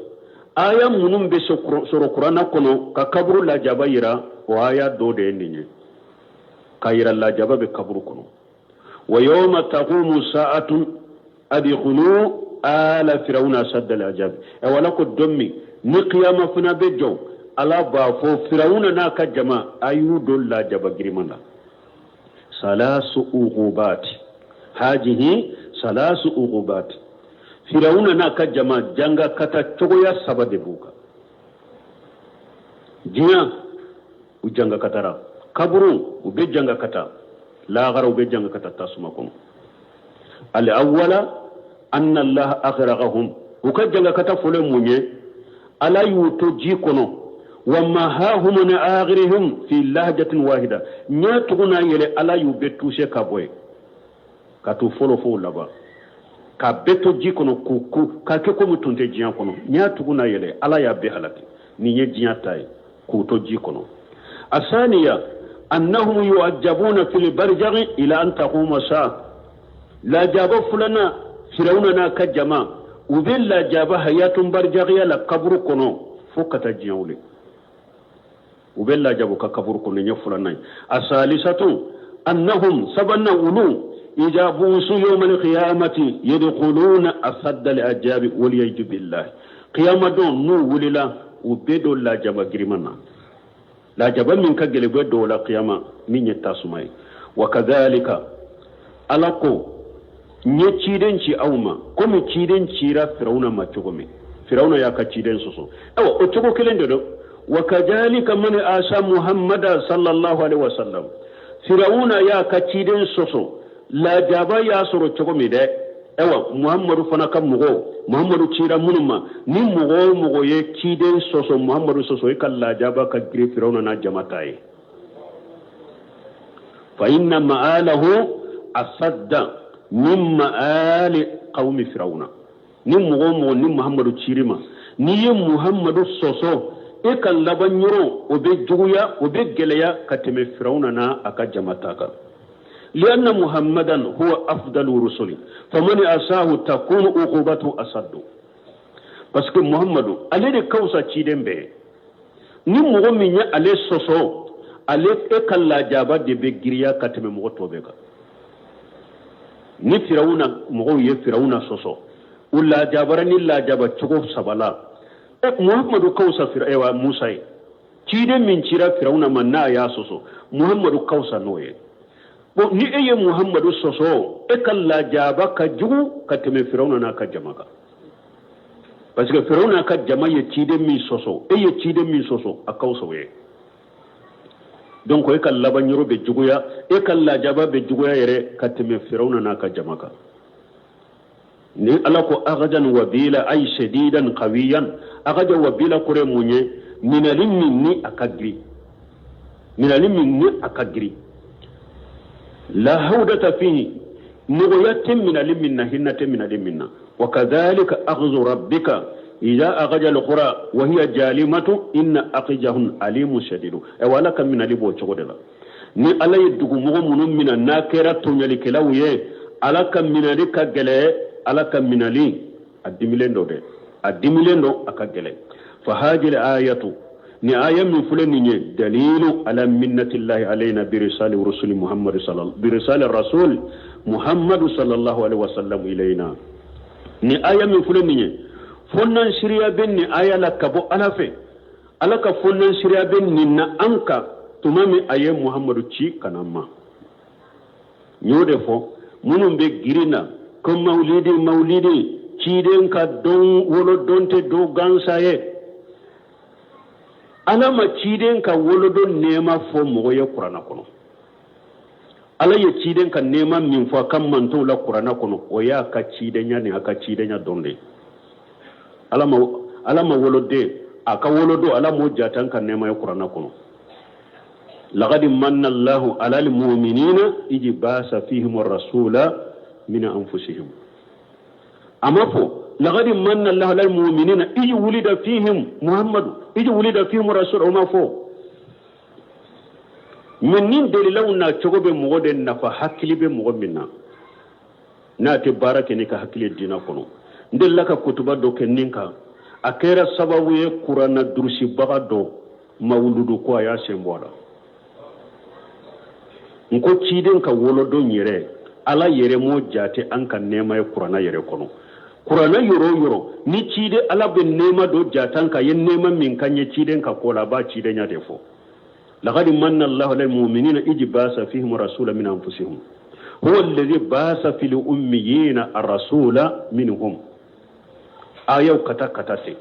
Aya minnu bɛ sɔrɔ Kuranna kɔnɔ ka kaburu lajaba yira, o aya dɔ de ye nin ye, k'a yira lajaba bɛ kaburu kɔnɔ. Wa yawma taqumu sa'atun adkhulu ala firawuna ashadda al-ajabi. E wala ko don min ni kiyama fana bɛ jɔ, Ala b'a fɔ Firawuna n'a ka jama, a y'u don lajaba giriman la. Salasu uqubat, hajihi salasu uqubat. Firawuna n'a ka jama, janga kata cogoya saba de b'u kan. Diɲɛ, u janga katara. Kaburu, u bɛ janga kata. Lahara, u bɛ janga kata tasuma kɔnɔ. Al awwala anna Allah aghraqahum. U ka janga kata fɔlɔ mun ye? Ala y'u to ji kɔnɔ. Wa mahahum ni akhirihim fi lahjatin wahida. Ɲɛ tugun n'a yɛlɛ, Ala y'u bɛɛ touché ka bɔ yen, ka to fɔlɔ fo laban, ka bɛɛ to ji kɔnɔ, k'u ku k'a kɛ komi tun tɛ diɲɛ kɔnɔ. Ɲɛ tugun n'a yɛlɛ, Ala y'a bɛɛ halaki. Nin ye diɲɛ ta ye, k'u to ji kɔnɔ. Asaniya annahum yu'ajjabuna fil barjaghi ila an taquma saa. Lajaba filanan, Firawuna n'a ka jama, u bɛ lajaba hayatun barjagiya la kaburu kɔnɔ fo ka taa diɲɛ wuli. U bɛ lajaba ka kaburu kɔnɔ, ɲɛ filanan ye. Asalisatu annahum, sabanan, olu ida buusu yawma alqiyamati yadkhuluna asadda alajabi waliyaju billahi. Qiyama don, n'u wulila, u bɛ don lajaba giriman na, lajaba min ka gɛlɛn bɛ dɔw la qiyama, min ye tasuma ye. Wa kadhalika, Ala ko n ye ciden ci aw ma komi ciden cira Firawuna ma cogo min, Firawuna y'a ka ciden sɔsɔ. Ayiwa, o cogo kelen de don. Wa kadhalika man asa Muhammada sallallahu alaihi wasallam. Firawuna y'a ka ciden sɔsɔ, lajaba y'a sɔrɔ cogo min dɛ, ayiwa, Muhammadu fana ka mɔgɔw, Muhammadu cira minnu ma, ni mɔgɔ o mɔgɔ ye ciden sɔsɔ, Muhammadu sɔsɔ, i ka lajaba ka girin Firawuna n'a jama ta ye. Fa inna ma'alahu asadda min ma'ali qawmi firawuna. Ni mɔgɔ o mɔgɔ ni Muhammadu cir'i ma, n'i ye Muhammadu sɔsɔ, e ka laban yɔrɔ, o bɛ juguya, o bɛ gɛlɛya ka tɛmɛ Firawuna n'a a ka jama ta kan. Lianna Muhammadan huwa afdalu rusuli, faman asahu takunu uqubatu asaddu. Parce que Muhammadu, ale de ka fisa ciden bɛɛ. Ni mɔgɔ min ye ale sɔsɔ, ale e ka lajaba de bɛ giriya ka tɛmɛ mɔgɔ tɔ bɛɛ kan. Ni Firawuna mɔgɔw ye Firawuna sɔsɔ, u lajabara ni lajaba cogo saba la. Muhammadu ka fisa Musa ye. Ciden min cira Firawuna ma, n'a y'a sɔsɔ, Muhammadu ka fisa n'o ye. Bon, ni e ye Muhammadu sɔsɔ, e ka lajaba ka jugu ka tɛmɛ Firawuna n'a ka jama kan, parce que Firawuna ka jama ye ciden min sɔsɔ, e ye ciden min sɔsɔ, a ka fisa o ye. Donc e ka laban yɔrɔ bɛ juguya, e ka lajaba bɛ juguya yɛrɛ ka tɛmɛ Firawuna n'a ka jama kan. Ni Ala ko agajan wabila, ay shadidan qawiyan. Agajan wabila kɔrɔ ye mun ye? Minali min ni a ka girin, minali min ni a ka girin, la hawdata fihi, nɔgɔya tɛ minali min na, hinɛ tɛ minali min na. Wa kadhalika akhzu rabbika idha akhaja alqura wa hiya jalimatu inna akhjahun alimun shadidu. Ayiwa, Ala ka minali b'o cogo de la. Ni Ala ye dugumɔgɔ minnu mina, n'a kɛra tɔɲɔlikɛlaw ye, Ala ka minali ka gɛlɛ. Ala ka minali, a dimilen don dɛ, a dimilen don, a ka gɛlɛ. Fa hajil ayatu. Ni aya min filɛ nin ye dalilu ala minnatillahi alayna birisali rusuli muhammadu sallallahu birisali rasul muhammadu sallallahu alaihi wasallam ilayna. Ni aya min filɛ nin ye fonnansiriya bɛ nin aya la ka bɔ Ala fɛ. Ala ka fonnansiriya bɛ nin na an kan tuma min a ye Muhammadu ci ka na an ma. N y'o de fɔ minnu bɛ girin na ko mawulidi mawulidi ciden ka don wolodon tɛ don gansan ye. Ala ma ciden ka wolodon nɛɛma fɔ mɔgɔ ye kuranna kɔnɔ. Ala ye ciden ka nɛɛma min fɔ a ka mantonw la kuranna kɔnɔ, o y'a ka cidenya ni a ka cidenya dɔn de. Ala ma ala ma woloden a ka wolodon ala m'o jate an ka nɛɛma ye kuranna kɔnɔ. Laqad manna Allahu ala almu'minina iji basa fihim rasula min anfusihim. A ma fɔ laqad manna Allahu ala almu'minina iji wulida fihim Muhammadu iji wulida fihim rasul, o ma fɔ. Mais nin dalilaw na cogo bɛ mɔgɔ de nafa, hakili bɛ mɔgɔ min na n'a tɛ baara kɛ n'i ka hakili ye diinɛ kɔnɔ. N delila ka kutuba dɔ kɛ nin kan, a kɛra sababu ye kuranna durusibaga dɔ mawuludu ko a y'a sen bɔ a la. N ko ciden ka wolodon yɛrɛ ala yɛrɛ m'o jate an ka nɛɛma ye kuranna yɛrɛ kɔnɔ. Kuranna yɔrɔ o yɔrɔ ni ciden ala bɛ nɛɛma dɔ jate an kan, a ye nɛɛma min k'an ye ciden ka ko la, a b'a cidenya de fɔ. Laqad manna Allahu alal mu'minina ij ba'asa fihim rasula min anfusihim huwa alladhi ba'asa fil ummiyina ar-rasula minhum. Ayaw kata kata ten.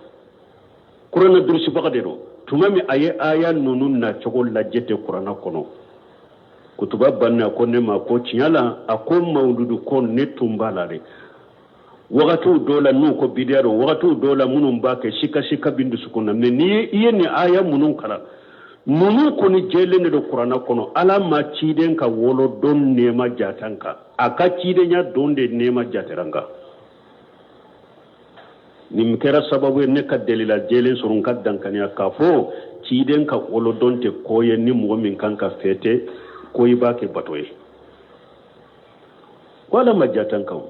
Kuranna durusibaga de don. Tuma min a ye aya ninnu nacogo lajɛ ten kuranna kɔnɔ, kutuba banna ko ne ma ko tiɲɛ la, a ko mawuludu ko ne tun b'a la dɛ. Wagatiw dɔw la n'u ko bidiya don, wagatiw dɔw la minnu b'a kɛ sika sika bɛ n dusukun na. Mais ni i ye nin aya minnu kalan, ninnu kɔni jɛlen de don kuranna kɔnɔ. Ala ma ciden ka wolodon nɛɛma jate an kan, a ka cidenya don de nɛɛma jatera an kan. Nin kɛra sababu ye ne ka delila jɛlen sɔrɔ n ka dankaniya k'a fɔ ciden ka wolodon tɛ ko ye ni mɔgɔ min kan ka fɛtɛ ko i b'a kɛ bato ye. Ko ala ma jate an kan.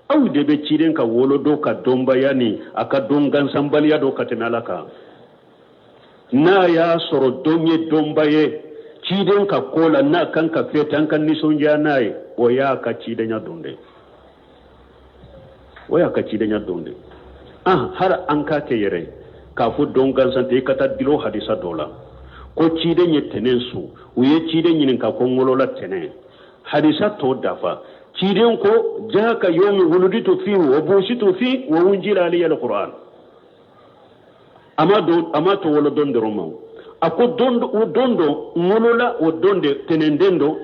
Aw de bɛ ciden ka wolodon ka dɔnbaya ni a ka don gansanbaliya dɔn ka tɛmɛ ala kan. N'a y'a sɔrɔ don ye dɔnba ye ciden ka ko la n'a kan ka fɛtɛ an ka nisɔndiya n'a ye, o y'a ka cidenya don de. O y'a ka cidenya don de. Hali an k'a kɛ yɛrɛ k'a fɔ don gansan tɛ, i ka taa dilo hadisa dɔ la ko ciden ye tɛnɛn su, u ye ciden ɲininka ko n wolola tɛnɛn. Hadisa tɔ dafa ciden ko jaka yomi wuluditu fi wa busitu fi wa unjila alayya alquran. A ma to wolodon dɔrɔn ma, a ko don o don dɔ n wolola o don de tɛnɛnden don,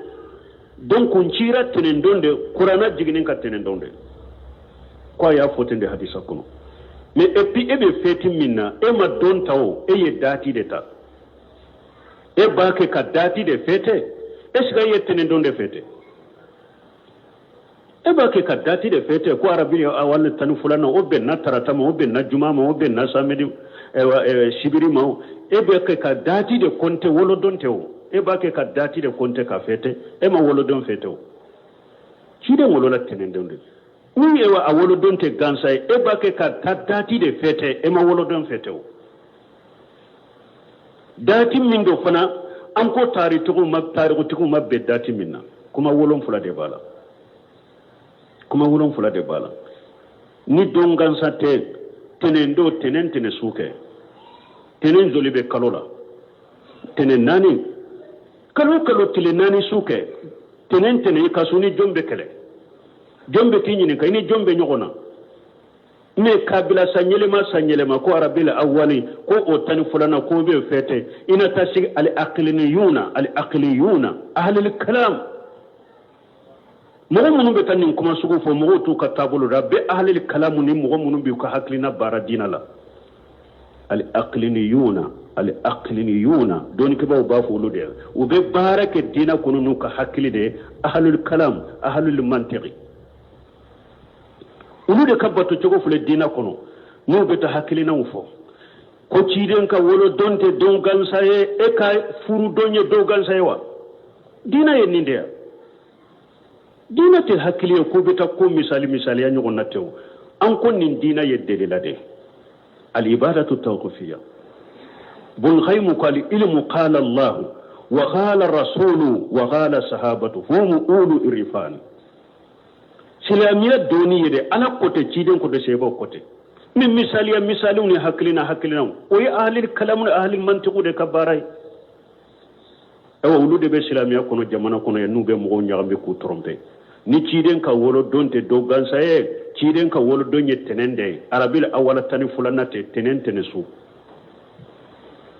donc n cira tɛnɛndon de, kuranna jiginni ka tɛnɛndon de. Ko a y'a fɔ ten de hadisa kɔnɔ. Mais et puis e bɛ fɛti min na, e ma don ta o, e ye dati de ta. E b'a kɛ ka dati de fɛtɛ. Est ce que e ye tɛnɛndon de fɛtɛ? E b'a kɛ ka dati de fɛtɛ ko arabi awali 12nan o bɛnna tarata ma, o bɛnna juma ma, o bɛnna samedi sibiri ma. E b'a kɛ ka dati de kɔnte, wolodon tɛ o. E b'a kɛ ka dati de kɔnte ka fɛtɛ, e ma wolodon fɛtɛ o. Ciden wolola tɛnɛndon de. Ni e a wolodon tɛ gansan ye, e b'a kɛ ka taa dati de fɛtɛ, e ma wolodon fɛtɛ o. Dati min don fana, an ko tarikutigiw ma bɛn dati min na, kuma 7 de b'a la. Kuma 7 de b'a la. Ni don gansan tɛ, tɛnɛn don, tɛnɛn tɛnɛn su kɛ. Tɛnɛn joli bɛ kalo la? Tɛnɛn 4. Kalo kalo tile 4 su kɛ. Tɛnɛn tɛnɛn i ka so ni jɔn bɛ kɛlɛ? Jɔn bɛ t'i ɲininka i ni jɔn bɛ ɲɔgɔn na? Mais kabila san yɛlɛma san yɛlɛma ko arabil awali ko o 12nan ko bɛ fɛtɛ, i na taa sigi al aqliniyuna, al aqliyuna ahlul kalam. Mɔgɔ minnu bɛ taa nin kuma sugu fɔ, mɔgɔw t'u ka taabolo la, bɛɛ ahlul kalam ni mɔgɔ minnu b'u ka hakilina baara diina la. Al aqliniyuna, al aqliniyuna, dɔnnikɛbaaw b'a fɔ olu de ye. U bɛ baara kɛ diina kɔnɔ n'u ka hakili de ye, ahlul kalam, ahlul mantiqi. Olu de ka bato cogo filɛ diina kɔnɔ, n'u bɛ taa hakilinaw fɔ. Ko ciden ka wolodon tɛ don gansan ye, e ka furudon ye don gansan ye wa? Diina ye nin de ye. Diina tɛ hakili ye ko bɛ taa ko misali misaliya ɲɔgɔn na tɛ o. An ko nin diina ye delila de. Al ibadatu tawqifiyya. Bun Qayyim ko al ilmu qala Allah wa qala rasulu wa qala sahabatu hum ulu irfan. Silamɛya dɔnni ye de Ala ko ten, ciden ko ten, sahabaw ko ten. Min misaliya misaliw ni hakilina hakilinaw, o ye ahli kalamu ni ahli mantiku de ka baara ye. Ayiwa, olu de bɛ silamɛya kɔnɔ jamana kɔnɔ yan, n'u bɛ mɔgɔw ɲagami k'u tromper. Ni ciden ka wolodon tɛ don gansan ye, ciden ka wolodon ye tɛnɛn de ye, arabil awala 12nan tɛ tɛnɛn tɛnɛn su.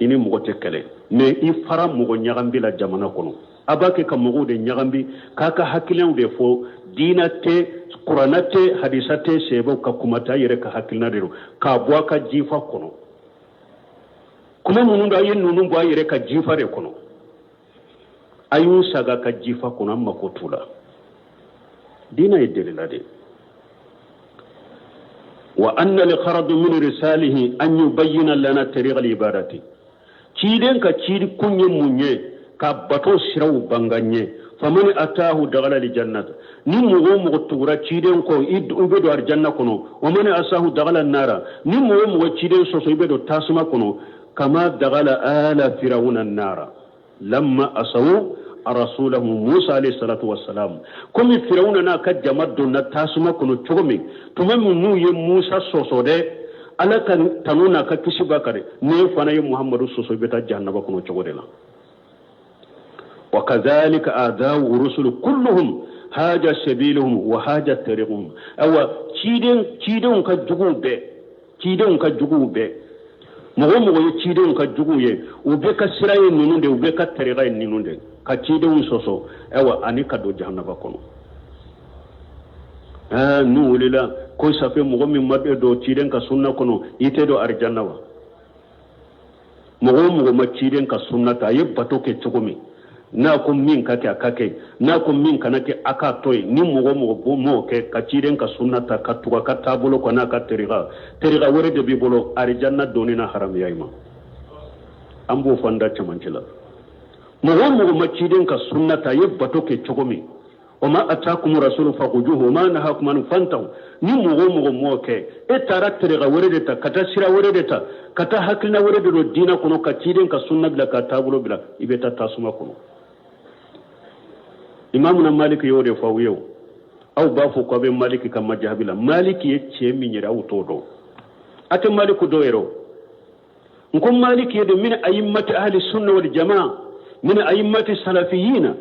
I ni mɔgɔ tɛ kɛlɛ, mais i fara mɔgɔ ɲagambi la jamana kɔnɔ. A b'a kɛ ka mɔgɔw de ɲagambi k'a ka hakilinaw de fɔ. Diina tɛ, kuranna tɛ, hadisa tɛ, sahabaw ka kuma tɛ, a yɛrɛ ka hakilina de don k'a bɔ a ka jifa kɔnɔ. Kuma minnu don, a ye ninnu bɔ a yɛrɛ ka jifa de kɔnɔ. A y'u saga ka jifa kɔnɔ, an mako t'u la. Diina ye delila de. Wa anna al-gharadu min risalihi an yubayyina lana tariqa al-ibadati. Ciden ka cili kun ye mun ye? Ka bato siraw bangan ye. Faman atahu dakhala al-jannata, ni mɔgɔ o mɔgɔ tugura ciden kɔ, i bɛ don arijanna kɔnɔ. Wa man asahu dakhala nara, ni mɔgɔ o mɔgɔ ciden sɔsɔ, i bɛ don tasuma kɔnɔ. Kama dakhala ala firawuna nara lamma asawu rasulahu Musa alayhi salatu wassalam. Komi Firawuna n'a ka jama donna tasuma kɔnɔ cogo min, tuma min n'u ye Musa sɔsɔ dɛ, Ala ka tanu n'a ka kisi b'a kan dɛ, n'e fana ye Muhamadu sɔsɔ, i bɛ taa jahanaba kɔnɔ cogo de la. Wa kadhalika adaw rusulu kulluhum haja sabiluhum wa haja tariquhum. Awa, cidenw ka juguw bɛɛ, cidenw ka juguw bɛɛ, mɔgɔ o mɔgɔ ye cidenw ka juguw ye, u bɛɛ ka sira ye ninnu de, u bɛɛ ka tariqa ye ninnu de, ka cidenw sɔsɔ, ayiwa, ani ka don jahanaba kɔnɔ. N'u wulila ko safe, mɔgɔ min ma don ciden ka sunna kɔnɔ, i tɛ don arijanna wa? Mɔgɔ o mɔgɔ ma ciden ka sunna ta, a ye bato kɛ cogo min, n'a ko min ka kɛ, a ka kɛ, n'a ko min kana kɛ, a k'a to yen. Ni mɔgɔ mɔgɔ m'o kɛ, ka ciden ka sunna ta, ka tugu a ka taabolo kɔ n'a ka tariqa, tariqa wɛrɛ de b'i bolo, arijanna donni na haramiya i ma. An b'o fɔ an da cɛmancɛ la. Mɔgɔ o mɔgɔ ma ciden ka sunna ta, a ye bato kɛ cogo min, wa ma atakum rasulu fakhuzuhu wa ma nahakum anhu fantahu, ni mɔgɔ o mɔgɔ m'o kɛ, e taara tariqa wɛrɛ de ta, ka taa sira wɛrɛ de ta, ka taa hakilina wɛrɛ de don diinɛ kɔnɔ, ka ciden ka sunna bila, ka taabolo bila, i bɛ taa tasuma kɔnɔ. Imamuna Maliki y'o de fɔ aw ye. O aw b'a fɔ k'aw bɛ Maliki ka majahabi la. Maliki ye cɛ min yɛrɛ, aw t'o dɔn, a tɛ Maliki dɔn yɛrɛ. O n ko Maliki ye de min ayimmati ahli sunna wal jamaa, min ayimmati salafiyina.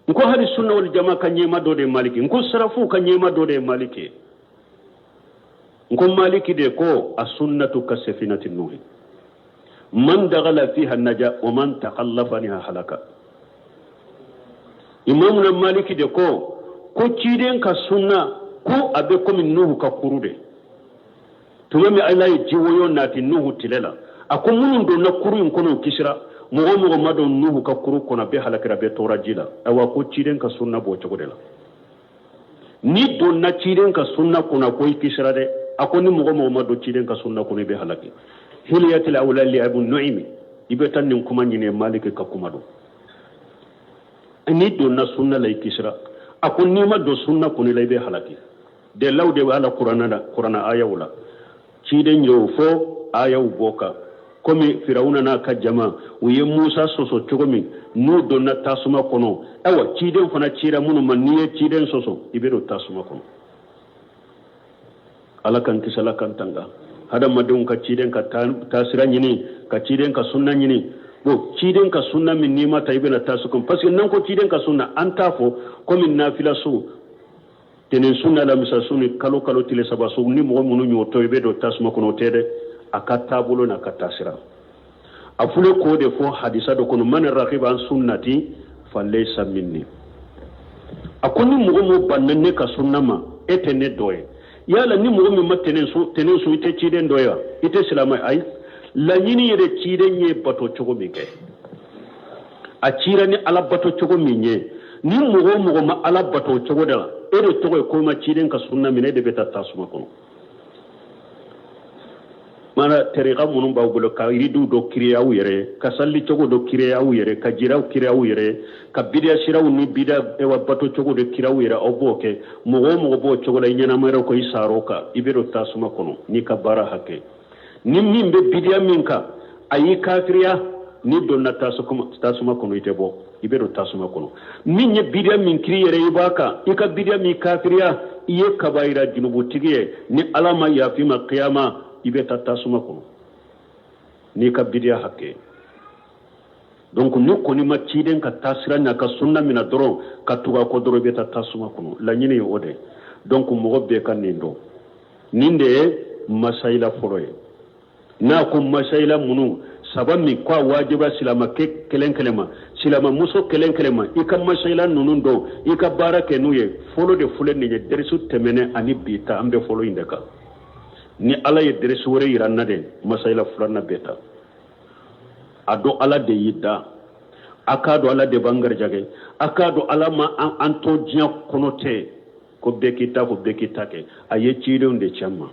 N ko ahli sunna wal jamaa ka ɲɛma dɔ de ye Maliki. N ko sarafuw ka ɲɛma dɔ de ye Maliki ye. N ko Maliki de ko a sunnatu ka safinati nuhi, man dagala fiha naja wa man takallafa anha halaka. Imamuna Maliki de ko ko ciden ka sunna ko a bɛ komi Nuhu ka kuru de. Tuma min Ala ye jiwoyo nati Nuhu tile la, a ko minnu donna kuru in kɔnɔ, u kisira. Mɔgɔ o mɔgɔ ma don Nuhu ka kuru kɔnɔ, a bɛɛ halakira, a bɛɛ tora ji la. Ayiwa, ko ciden ka sunna b'o cogo de la. N'i donna ciden ka sunna kɔnɔ, ko i kisira dɛ. A ko ni mɔgɔ mɔgɔ ma don ciden ka sunna kɔnɔ, i bɛ halaki. Hiliyatil awliya li Abu Nu'aymi, i bɛ taa nin kuma ɲini, Maliki ka kuma don. N'i donna sunna la, i kisira. A ko n'i ma don sunna kɔnɔ la, i bɛ halaki. Dalilaw de b'a la kuranna la, kuranna ayaw la. Ciden y'o fɔ ayaw bɔ kan, komi Firawuna n'a ka jama, u ye Musa sɔsɔ cogo min, n'u donna tasuma kɔnɔ. Ayiwa, ciden fana cira minnu ma, n'i ye ciden sɔsɔ, i bɛ don tasuma kɔnɔ. Ala k'an kisi, Ala k'an tanga. Hadamadenw ka ciden ka taasira ɲini, ka ciden ka sunna ɲini. Bon, ciden ka sunna min n'i ma ta, i bɛna tasuma kɔnɔ. Parce que n'an ko ciden ka sunna, an t'a fɔ komi nafila su, tɛnɛn sun, alamisa sun ni kalo kalo tile 3 sun. Ni mɔgɔ minnu y'o to, i bɛ don tasuma kɔnɔ, o tɛ dɛ. A ka taabolo n'a ka taasira, a fule k'o de fɔ hadisa dɔ kɔnɔ: man ragiba an sunnati falaysa minni. A ko ni mɔgɔ min banna ne ka sunna ma, e tɛ ne dɔ ye. Yala ni mɔgɔ min ma tɛnɛn sun, tɛnɛn sun, i tɛ ciden dɔ ye wa? I tɛ silamɛ? Ayi, laɲini yɛrɛ, ciden ye bato cogo min kɛ, a cira ni Ala bato cogo min ye, ni mɔgɔ o mɔgɔ ma Ala bato o cogo de la, e de tɔgɔ ye ko ma ciden ka sunna minɛ, e de bɛ taa tasuma kɔnɔ. Mana tariqa minnu b'aw bolo, ka yiridiw dɔ créer aw yɛrɛ ye, ka sali cogo dɔ créer aw yɛrɛ, ka jiraw créer aw yɛrɛ ye, ka bidiya siraw ni bidiya ewa bato cogo dɔ créer aw yɛrɛ, aw b'o kɛ. Mɔgɔ o mɔgɔ b'o cogo la, i ɲɛnama yɛrɛ ko i sar'o kan, i bɛ don tasuma kɔnɔ n'i ka baara hakɛ. Ni min bɛ bidiya min kan, A y'i kafiriya, n'i donna tasuma kɔnɔ, i tɛ bɔ, i bɛ don tasuma kɔnɔ. Min ye bidiya min kiri yɛrɛ, i b'a kan i ka bidiya min kafiriya, i ye kabayira junubutigi ye. Ni Ala ma yafa i ma kiyama, i bɛ taa tasuma kɔnɔ n'i ka bidiya hakɛ. Donc ni kɔni ma ciden ka taasira n'a ka sunna mina dɔrɔn ka tugu a kɔ dɔrɔn, i bɛ taa tasuma kɔnɔ. Laɲini ye o de. Donc mɔgɔ bɛɛ ka nin dɔn. Nin de ye masayila fɔlɔ ye. N'a ko masayila minnu saba min ko a wajiba silamakɛ kelen kelen ma, silamamuso kelen kelen ma, i ka masayila ninnu dɔn, i ka baara kɛ n'u ye. Fɔlɔ de filɛ nin ye. Dɛrisu tɛmɛnen ani bi ta, an bɛ fɔlɔ in de kan. Ni Ala ye dɛrisu wɛrɛ yira n na de, masayila filanan bɛ ta. A dɔn Ala de y'i da, a k'a dɔn Ala de b'an garijɛgɛ, a k'a dɔn Ala ma an to diɲɛ kɔnɔ tɛ ko bɛɛ k'i ta fɔ, bɛɛ k'i ta kɛ. A ye cidenw de ci an ma.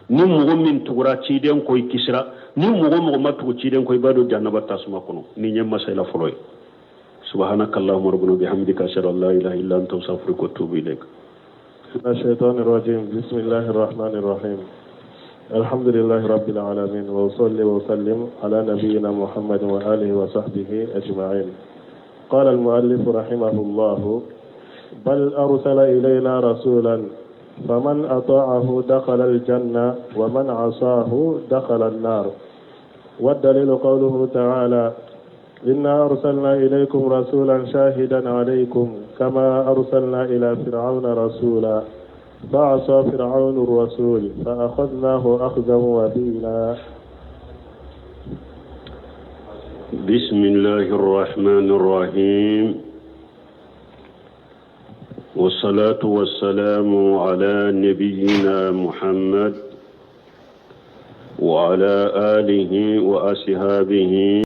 Ni mɔgɔ min tugura ciden kɔ, i kisira. Ni mɔgɔ mɔgɔ ma tugu ciden kɔ, i b'a don jahanaba tasuma kɔnɔ. Nin ye masayila fɔlɔ ye. Subhanaka allahumma rabbana bihamdika, ashhadu an la ilaha illa anta, astaghfiruka wa atubu ilayk. الشيطان الرجيم. بسم الله الرحمن الرحيم. الحمد لله رب العالمين، وصلي وسلم على نبينا محمد وآله وصحبه أجمعين. قال المؤلف رحمه الله: بل أرسل إلينا رسولا، فمن أطاعه دخل الجنة، ومن عصاه دخل النار. والدليل قوله تعالى: إنا أرسلنا إليكم رسولا شاهدا عليكم كما أرسلنا إلى فرعون رسولا، فعصى فرعون الرسول فأخذناه أخذا وبيلا. بسم الله الرحمن الرحيم، والصلاة والسلام على نبينا محمد وعلى آله وأصحابه.